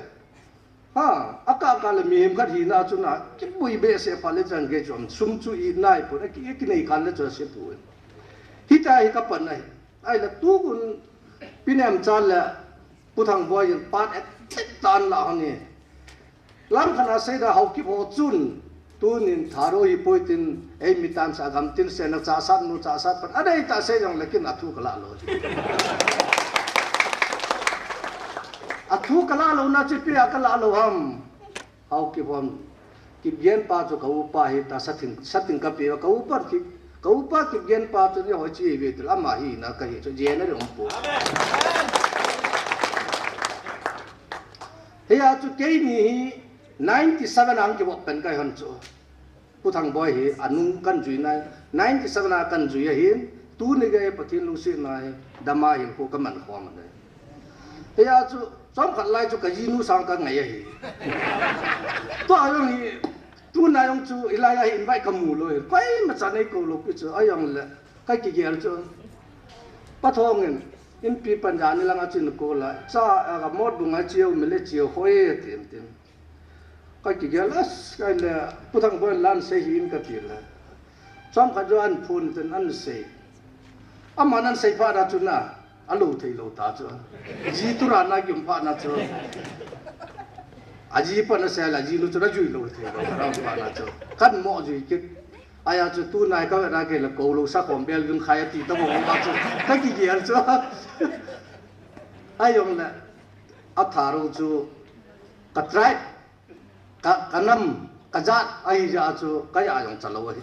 Ha, aka ka le mihem khat hina chu na, kibui behseh pha le chan gei chu am sum chu i nai pon, a ki, ki nei kal le chu a se pu. Hita hi ka pan ai. Ai la tu kun Pi Nemcha le Pu Thangboi in pan et thit tan la hon ni. Lam khat a sei da Haokip ho chun, tunin Tharo hi poi tin, ei mi tan sa gam tin se na cha sat nu cha sat pan. A dei ta sei jong le kin a thu ka la lo. A thu ka la lo na chi pi a ka la lo ham. Haokip hon. Kipgen pa chu ka upa hi ta satin, satin ka pi ka upa ki, ka upa Kipgen pa chu ni ho chi ve til ama hi na ka hi chu je na ri um po. Hia chu keini hi ninety seven ang kivop pen kai hon chu. Pu Thangboi hi anung kan jui nai, ninety seven a kan jui ahin, tuni gei Pathen lungsetna hi, dama hin ko ka man khom nai. Hia chu, chomkhat lai chu ka jinu sang ka ngai ahi. Tua jong hi, tuna jong chu, hilai a hi invite ka mu lo hi. Koima chan ei ko lo pi chu, a jong le, ka kigel chu. Pa Thong in, Inpi pan jani lang a chin ko la, cha, a ka mot bunga chiu, mi le chiu, hoi, tin, tin. Ka kigel as, ka le, Pu Thangboi lan sei hi in ka ti le. Chomkhat jo an phun ten an sei. Ama nan sei pha da chu na, a lo thei lo ta chu. Ji tu ra na kim pha na chu. A ji pa na sei la, ji nu chu na jui lo thei lo ta ra pha na chu. Kan mo jui kit. Aya chu tu nai ka na ke la ko lo sa khom bel gun khai ti ta mo ma chu. Ka kigel chu. Ai jong le. A Tharo chu ka tribe, ka, ka nam, ka jat, ahi ja chu, ka ja jong cha lo ahi.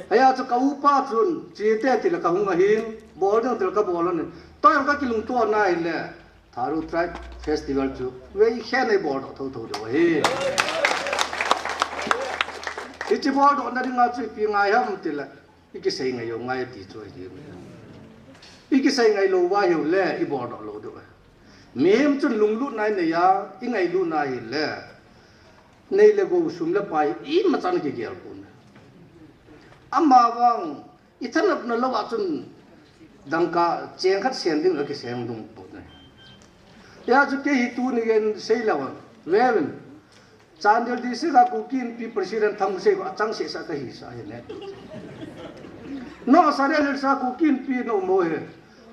Hia chu ka upa chun, chi te ti le ka hung ahin, bol ding ti le ka bol ahin. Tua jong ka kilungto na hi le, Tharo Tribe Festival chu, vei khen ei bol doh tho tho deuh ahi. Hichi bol doh na ding a chu ipi ngai ham ti le, i kisei ngai jo ngai ti chu ahi. I kisei ngai lo va hiu le, i bol doh lo deuh ahi. Mihem chun lunglut nai nei a, i ngailut nai hi le. Nei le gou sum le pai, ima chan kigel pon. Ama vang, i thanop na lo a chun dangka cheng khat sen ding a kiseng dum pon. Hia chu kei hi tuni gei sei lo a. Vevin. Chandel District a Kuki Inpi President Thangbusei ko achang seh sa ka hi sa hi ne. No Sairel Hills a Kuki Inpi no mo he.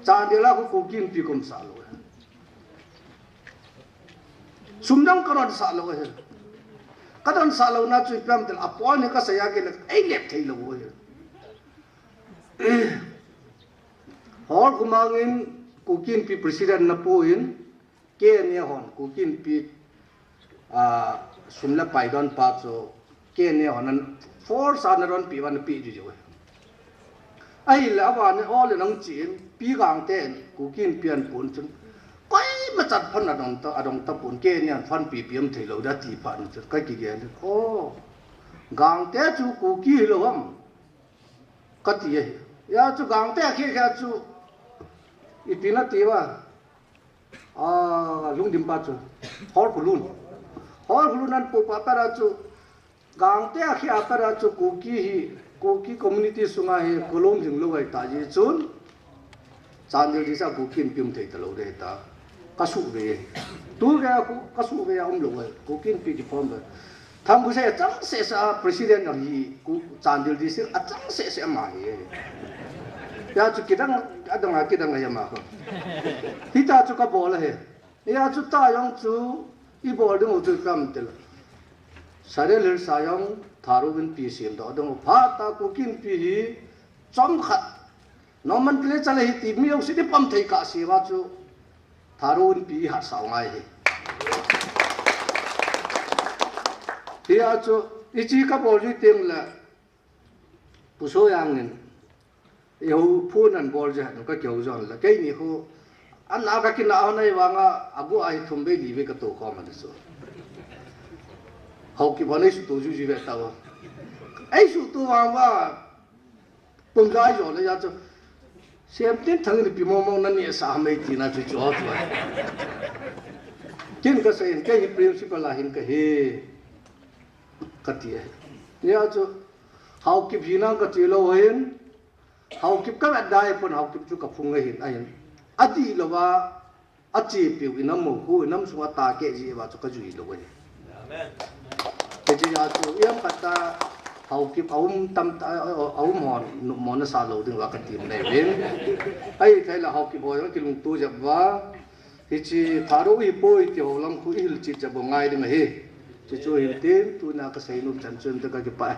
Chandel a ko Kuki Inpi kom sa lo he. Sum dang ka don sa lo he. Ka don sa lo na chu ipi ham ti le appoint ka sa ya ke le ei lep thei lo he. Hall Kumang in Kuki Inpi President na pu in K N A hon Kuki Inpi, ah, sum le pai don pa chu K N A hon an force a na don pi van pi ju ju. Ahi le avan all in ang chin pi gang te Kuki Inpi an pun chun. Koima chat phan a dong ta, a dong ta pun K N A an phan pi pi am thei lo da ti phan chun ka kigel. Oh. Gang te chu Kuki hi lo ham. Ka ti ahi. Hia chu gang te khi khi chu. Ipi na ti va. Ah, Lungdim pa chu. Hall Khulun. Hall Khulun an pu pa para chu. Gang te a khi a para chu Kuki hi, Kuki community sunga hi kolom jing lo ai ta ji chun. Chandel District a Kuki Inpi um thei ta lo de ta. Ka su ve. Tu ve a ku, ka su ve a um lo ai. Kuki Inpi ki form ve. Thangbusei achang seh sa president a hi ku Chandel District achang seh seh ama hi. Hia chu kidang, adang a kidang a hi ama ko. Hita chu ka bol a he. Hia chu ta jong chu i bol ding u chu kam tel. Sairel Hills a jong Tharo Inpi sem doh ding u phat a Kuki Inpi hi chomkhat. Nomenclature le hi ti mi u si di pom thei ka si va chu. Tharo Inpi hat sao ngai hi. Hia chu, i chi ka bol ji teng le. Pu Soyang in, "Eiho phone an bol jeh a ka kihou jon la. Keini khu, an a ka kina hon ei vang a, agu a hi thum vei li vei ka tou khom a chu. Haokip hon ei sutou juji ve ta va. Ei sutou vang va, pung gai jo le ya chu. Sem tin thang ni pi mo mo na ni sa mei ti na chu chu chu. Kin ka sei in, kei hi principal a hin ka hi," ka ti e. Ya chu, Haokip hi nang ka ti lo hin, Haokip ka vet dai pon Haokip chu ka phung ahin, ahin. A ti lo va, a che piu inam mo khu, inam sunga ta ke ji va chu ka jui lo ahi. Amen. Ke ji ya chu, iam khat ta Haokip a um tam ta, a, a, a um hon, nu mo na sa lo ding va ka ti nei vin. Ai, thai la Haokip ho jong kilungto jep va. Hichi Thadou hi poi ti ho lam khu i hil chit jep ngai ding ahi. Chu chu hin tin, tuna ka sei nom chan chun ta ka kipah e.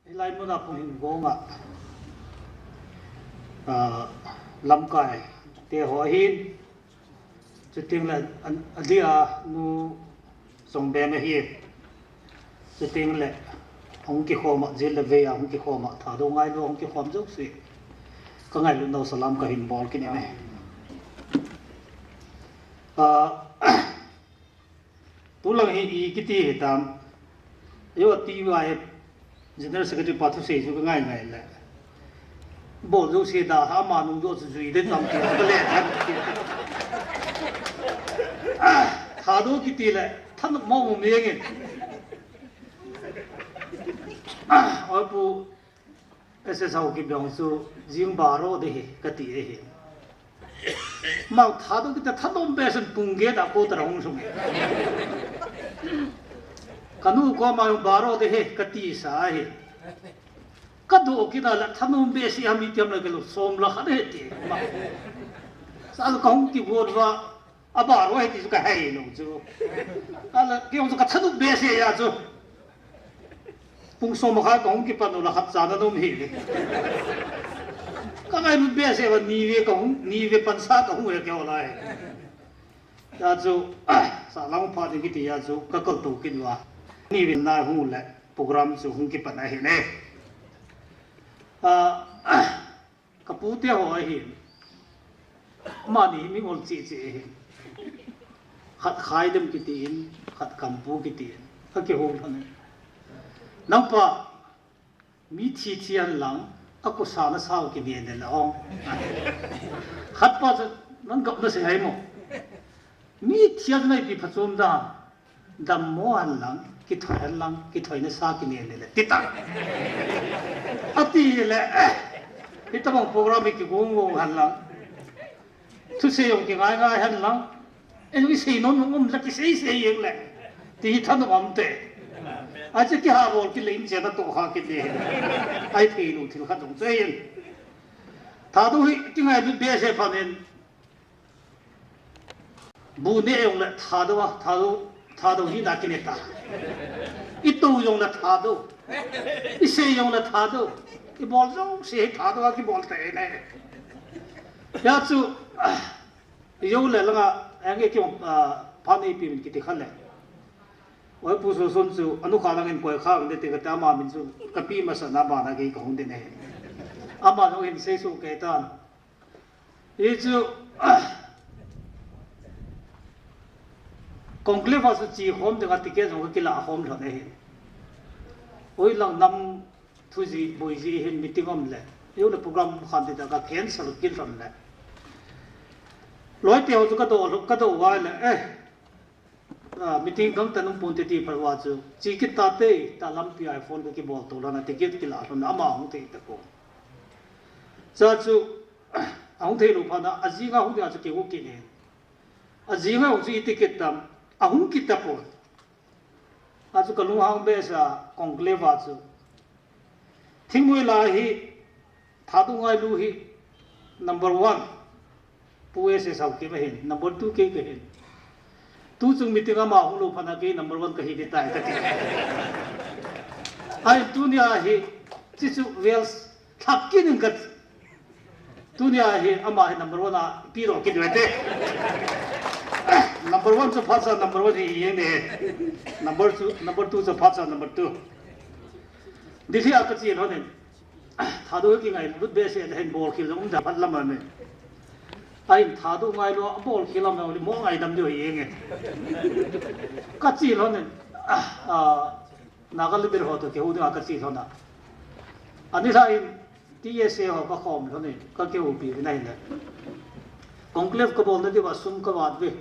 Hilai muna phung hin gong a, ah, lamkai te ho ahin, chuting le an, a dia nu Songbeng ahin, chuting le hung kikhom a, jil le vei a hung kikhom a, Thadou ngailu hung kikhom jouse, ka ngailut nau salam ka hin bol kit in e. Ah, Tulang hi i kiti hitam. Yo T Y F General Secretary pa thusei chu ka ngai ngai le. Bol jouse da ha ma nung jo chu jui de tam ti ka le tham ti. Ah, Thadou kiti le than mo mo mi ngin. Ah, oi pu S S Haokip jong chu jing baro de hi ka ti e hi. Mau Thadou kiti thanom be sun pung get a ko ta hung sung. Ka nu koma jong baro de hi ka ti sa hi. Ka do kit a la thanom be si a mi tiam la ke lo som la kha de ti. Ma. Sa ka hung ti go va. A baro hi ti chu ka hei lo chu. Ala, kei chu ka thanom be se ya chu. Pung som kha ka hung kipan u la khat cha na nom hi le. Ka ngailut be se va ni ve ka hung, ni ve pan sa ka hung le kei o lai. Ya chu, sa lang pha ding kiti ya chu ka kol to kit va. Ni ve na hung le program chu hung kipan ahi ne. A, Ka pu te ho ahin. Amani hi mi ngol chi chi ahin. Khat Khaidem kiti in, khat Kampu kiti in. Ka kihou lhon e. Nangpa, mi thi thi an lang, a kusa na sao kine ne la ong. Khat pa chu, nang gap na se hai mo. Mi thial nai pi phachom dan, dammo han lang, kithoi han lang, kithoi na sa kine le le, ti ta. Ati le, eh, hitabang program hi kigong gong han lang. Thusei jong kingai ngai han lang. Eh, i sei nom nom um la kisei sei jeng le. Ti hi thanom um te. A che kiha bol kile in che na to kha kile. Ai thei lo thil khat jong che jeng. Thadou hi kingailut be se phan in. Bu ne jong le Thadou a, Thadou, Thadou hi na kine ta. I tou jong le Thadou. I sei jong le Thadou. I bol jong se Thadou a kibol te ne. Ya chu, ah, yo le langa, ang e ki, ah, phan ei pi min kiti khan le. Oi pu so son chu, anu kha lang in koi kha ang de te ka ta ma min chu, ka pi ma sa na ba na ke ka hung de ne. Ama jong hin sei su ke ta. Hichu, conclave a chu chi khom dinga ticket jong ka kila khom lhon ahi. Hoilang nam thuji, boiji hin meeting um le. Yo le program khan ti ta ka cancel kit lhon le. Loi te ho chu ka do, ka do vai le, eh. Ah, meeting gangtah nung pon te ti phalou a chu, chi kit ta te, ta lampi a phone ka kibol to lhon a, ticket kila lhon a, ama hung thei ta ko. Cha chu, ahung thei lou phat a, ajing a hung dia chu kihou kit e. Ajing a hung chu i ticket tam, ahung kit ta pon. A chu ka lunghang be sa, conclave a chu. Thingnoi lai hi, Thadou ngailu hi number one. Pu S S Haokip ahin, number two kei kahin. Tuchung meeting ama hung lou phat a kei number one kahi ding tai kati. Ai tunia hi, chi chu vel thak kit in ka. Tunia hi ama hi number one a pi ro kit ve te. Number one chu phat sa number one hi jeng ne. Number two, number two chu phat sa number two. Delhi a ka che lhon in, Thadou hi kingailut behseh le hin bolkhel jong um da phat lam a me. Ahin Thadou ngailou a bolkhel lam a le mo ngaidam diu hi nge. Ka che lhon in, ah, Naga Leader ho toh kihou ding a ka che lhon a. Ani lha in T S A ho ka khom lhon in ka kihoupi uvin ahin le. Conclave ka bolna diuva sum ka vat uve.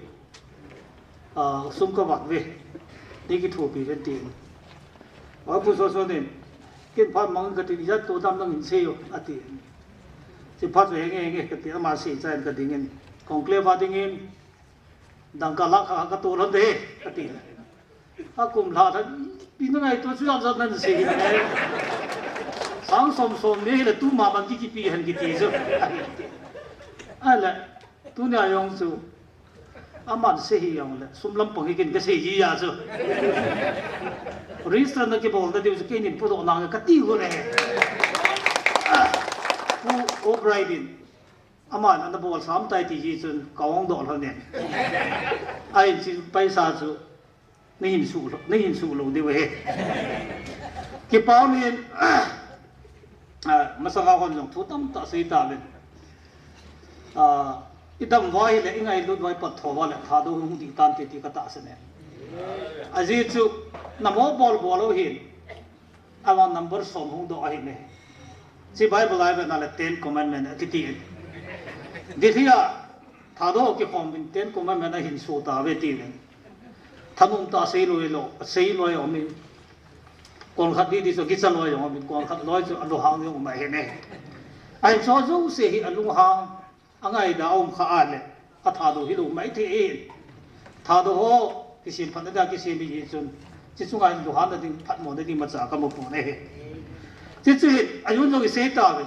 Ah, sum ka vat uve. Nei kithopi uvin tin. Apu Soson in, ken phat mang ka tin, ijat to dam nang in sei o, ati. Chi phat ve nge nge ka ti, ama sei chan ka ding in. Conclave a ding in, dangka lakh khat ka to lhon de, ati. A kum lha tha, pi na ngaito chu jat jat nan sei. Sang som som ni le tuma bang ki kipe hen kiti chu. Ahile, tunia jong chu, aman sei hi jong le, sum lampang hi ken ka sei ji a chu. Register na kibol na diu chu, keinin pudoh nange ka ti u le. Pu O'Brien in, aman ana bol sam tai ti ji chun, ka hung doh lhon in. Ahin chi paisa chu, nei hin suh lou, nei hin suh lou diu ahi. Kipa um in, ah, masanga hon jong thu tamtah sei tauvin. Ah, i dam uva ahile, i ngailut uva, i pat tho uva le, Thadou hung ding tante ti ka tahsan e. Ajeh chu, namo bol bol u hin, avang number som hung doh ahi ne. Chi Bible a i vet na le Ten Commandment akiti in. Delhi a Thadou kikhom uvin Ten Commandment ahin so tauve ti uvin. Thanom tah a sei loi lou, sei loi um in. Kon khat di di chu kicha loi um in, kon khat loi chu alunghang jong um ahi ne. Ahin chu jouse hi alunghang, angaida um kha a le, a Thadou hilou maithei in. Thadou ho kisem phatna dia kisem hi chun, chi chunga hin lunghanna ding, phatmona ding imacha ka mu pon ahi. Chi chu hin, ajun jong i sei tauve.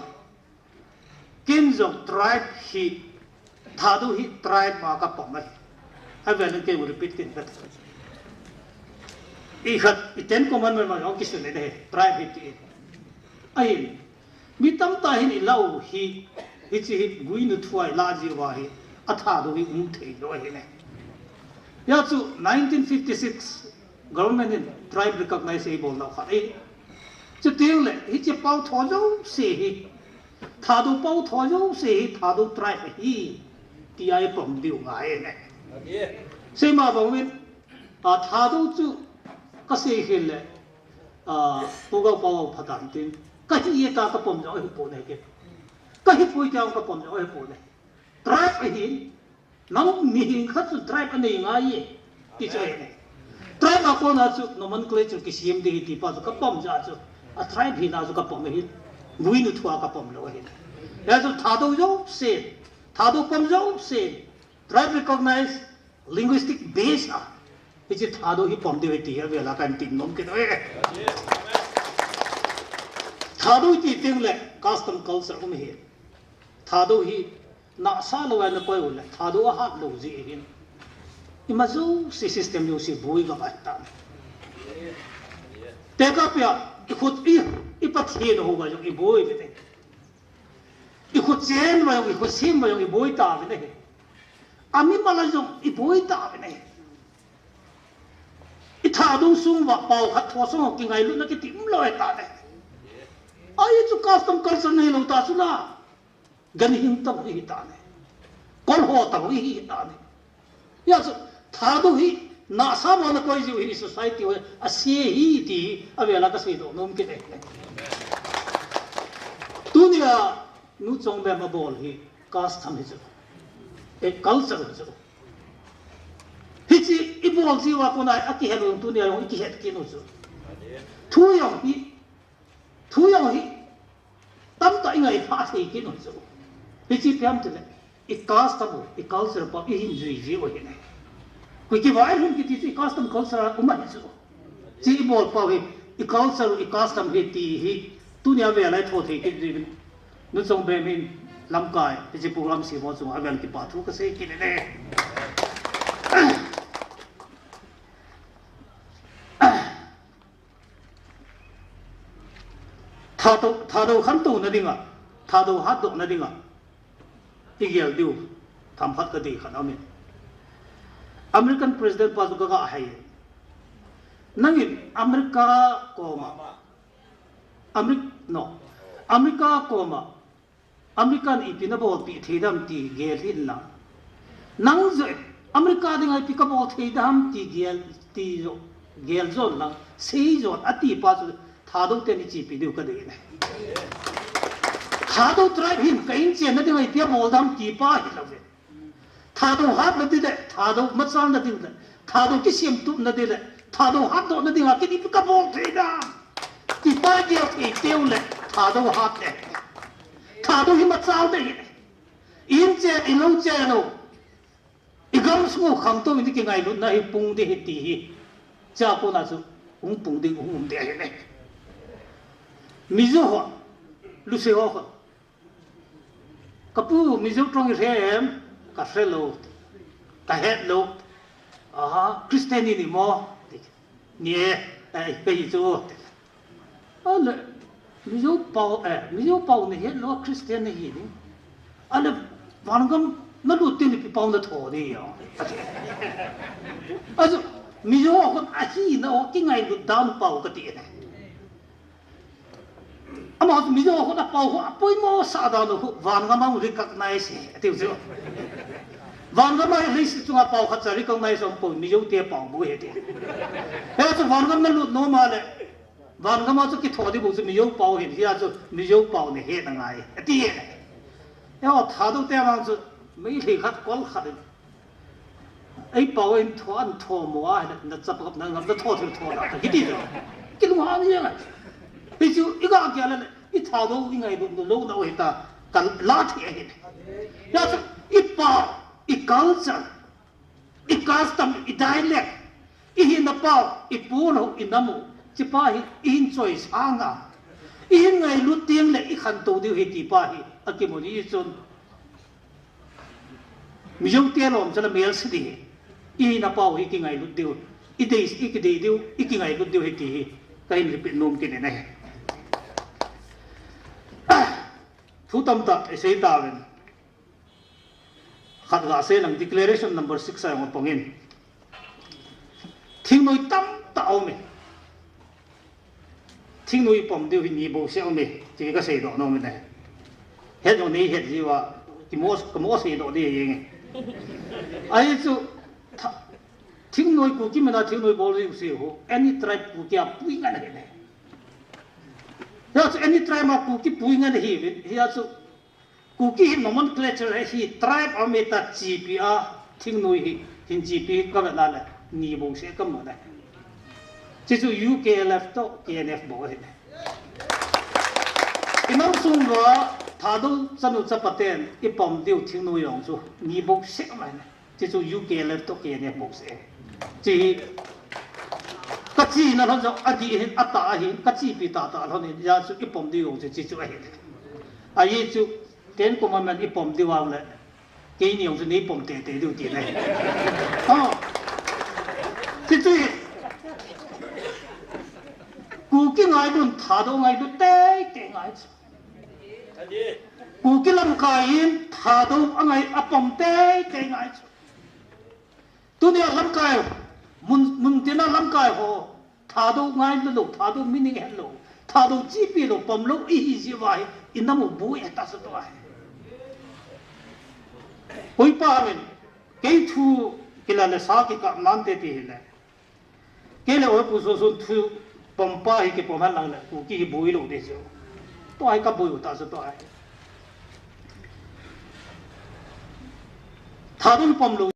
Ken jong tribe hi, Thadou hi tribe a ka pang ahi. Avel in kei repeat kin vet. I khat, i Ten Commandment ma jong kisun le ahi, tribe hi ti. Ahin, mi tamtah hin i lau hi, hiche hi Guinu thua i la jiu va hi, a Thadou hi um thei lou ahi ne. Hia chu nineteen fifty-six government in tribe recognize ei bol nau khat ahi. Chuteng le, hiche pau tho jouse hi, Thadou pau tho jouse hi, Thadou tribe ahi, tia i pom diu ngai ne. Seima bang uvin, a Thadou chu ka sei khel le, a, Pu Gaopao phatah in tin, ka hi e tia ka pom jong ahi pon ahi ke. Ka hipoi tia ka pom jong ahi pon ahi. Tribe ahi, nang mihing khat chu tribe anei ngai e, ti chu ahi ne. Tribe a kona chu nomenclature kisem ding ahi ti pa chu ka pom jeh a chu, a tribe hina chu ka pom ahi, Guinu thua ka pom lou ahi. Hia chu Thadou jouse, Thadou pom jouse, tribe recognize, linguistic base a, hiche Thadou hi pom diu ahi ti hi avel a kahin ti nom kit uve. Thadou ti teng le custom culture um ahi. Thadou hi nahsah lou a na koi u le, Thadou ahat lou jeh ahin. Ima jouse system jouse boi gam ahi tan. Tekah peh a, i khut i, i Pathen hou uva jong i boi uvin ahi. I khut chen uva jong, i khut sem uva jong i boi tauvin ahi. A mimal a jong i boi tauvin ahi. I Thadou sung uva pau khat tho sung kingailutna kiti um lou ahi tan ahi. Ahi chu custom culture nei lou ta chu la. Ganhing tah i hi tan ahi. Kolho tah i hi tan ahi. Hia chu, Thadou hi, nahsah mo na koi jiu hi society uva, ase hi ti hi, avel a ka seidoh nom kit ahi. Tunia, Nu Chongbem abol hi, custom hi chu. E culture hi chu. Hiche, i bol jiu a kona, akihet u tunia jong, i kihet kit u chu. Thu jong hi, thu jong hi, tamtah i ngai phah thei kit u chu. Hiche phiam tile, i custom u, i culture pa, i hin jui jiu ahi ne. Koi kivai lhun kiti chu i custom culture a um ahi chu. Chi i bol pau hi, i culture u, i custom hi ti hi, tunia vel a i tho thei kit jiu vin. Nu Chongbem in lamkai, hiche program sem ho chunga avel kipa thu ka sei kit e. Thadou, Thadou khantouna dinga, Thadou hatdohna dinga, i gel diu, themkhat ka dei khat aum in. American President pa chu ka ga hai. Nangin America koma, America, no. America koma, American ipi nabolpi thei dem ti gel hih in lang. Nang jong America dinga ipi kabol thei dem ti gel, ti jong gel jon lang. Sei jon ati pa chu Thadou ten ichepi diu kadei e. Thadou tribe hin ka inchen na dinga ipi abol dem ti pa hilou ve. Thadou hatna ding le, Thadou machalna ding le, Thadou kisemtupna ding le, Thadou hatdohna dinga kei ipi kabol thei dem ti pa gel thei teu le, Thadou hat le. Thadou hi machal ding e. Inchen, ilou chen u. Igam sung u khangtou in ikingailutna hi pung ding ahi ti hi. Chua kona chu hung pung ding hung um ding ahi ne. Mizo ho, Luse ho ho. Kapu Mizo tong ihe em, kahe lou, kahet lou. Aha, Christian nahim mo? Ni e, eh, kahi chu. Ale, Mizo pao, eh, Mizo pao nahet lou, Christian nahi ding. Ale, vangam nalut teng le ipi pao natho ding ham? Achu, Mizo ho ahina ho kingailut dan pao kati ne. Ama chu Mizo ho apao ho apoimo sah dan u vangam a recognize e, atiu chu. Vangam a leiset chunga pao khat cha recognize um poi, Mizo te pao bou ahi ti. Hichu vangam nalut nom a le, vangam a chu kitho ding bou chu Mizo pao ahi, hichu Mizo pao nahet angai, ati e. Eiho Thadou te vang chu Meitei khat kol khat in Ei pao in tho, an tho mo a, na chapa na ngam na tho thil tho da, kiti da. Kilunghang jeng a. Hichu, iga kia le, i Thadou ingailut lou na u hita, kala thei ahi. Hichu, i pao, i culture, i custom, i dialect, i hinna pao, i pon u, i nam u, hiche pa hi, i hin choisang a. I hin ngailut teng le, i khantou diu ahi ti pa hi, akimu ni chun. Mizo te lom chala melse ding ahi. I hinna pao hi kingailut diu. I dei, i kidei diu, i kingailut diu ahi ti hi. Kahin repeat nom kit in ahi. Thu tamtah isei tauvin. Khat gasei lang, declaration number six a jong apang in. Thingnoi tamtah aum e. Thingnoi ipom diu hi ni bouseh aum e, ti kasei doh nom in ahi. Het jong neihet jiu a, kimo, kamo seidoh ding jeng e. Ahi chu, tha-, thingnoi Kuki min a thingnoi bol jiu seh ho, any tribe Kuki a pui ngen ahi ne. Hichu any tribe a Kuki pui ngen ahi, hichu Kuki hi nomenclature hi tribe a um e, ta chepi a, thingnoi hi, hin chepi hi kavet na le, ni bouseh kamu ne. Hichu U K L F toh K N F bou ahi ne. I nam sung uva, Thadou chanu chapa ten, ipom diu thingnoi jong chu, ni bouseh ahi ne. Hichu U K L F toh K N F bouseh. Hiche hi, kachena lhon jong, adih ahin, atah ahin, kachepi tahtah lhon in, hichu ipom diu jong chu, hichu ahi ne. Ahi chu, Ten Commandment ipom diu vang le, keini jong chu neipom teitei diu ti ne. Oh. Hichu hi. Kuki ngailut, Thadou ngailut teitei ngai chu. Kuki lamkai in Thadou angai apom teitei ngai chu. Tunia lamkai, mun, mun tina lamkai ho, Thadou ngailut lou, Thadou meaning het lou, Thadou chepi lou, pom lou, ihi jeh uva hi, i nam u bu e ta sa to ahi. Hoipa min, kei thu kila le sa kikah nante ti hile. Kei le oi pu so sun thu pom pa hi kipom hen lang le, Kuki hi boi lou ding chu. To ahi kaboi u ta sa to ahi. Thadou pom lou.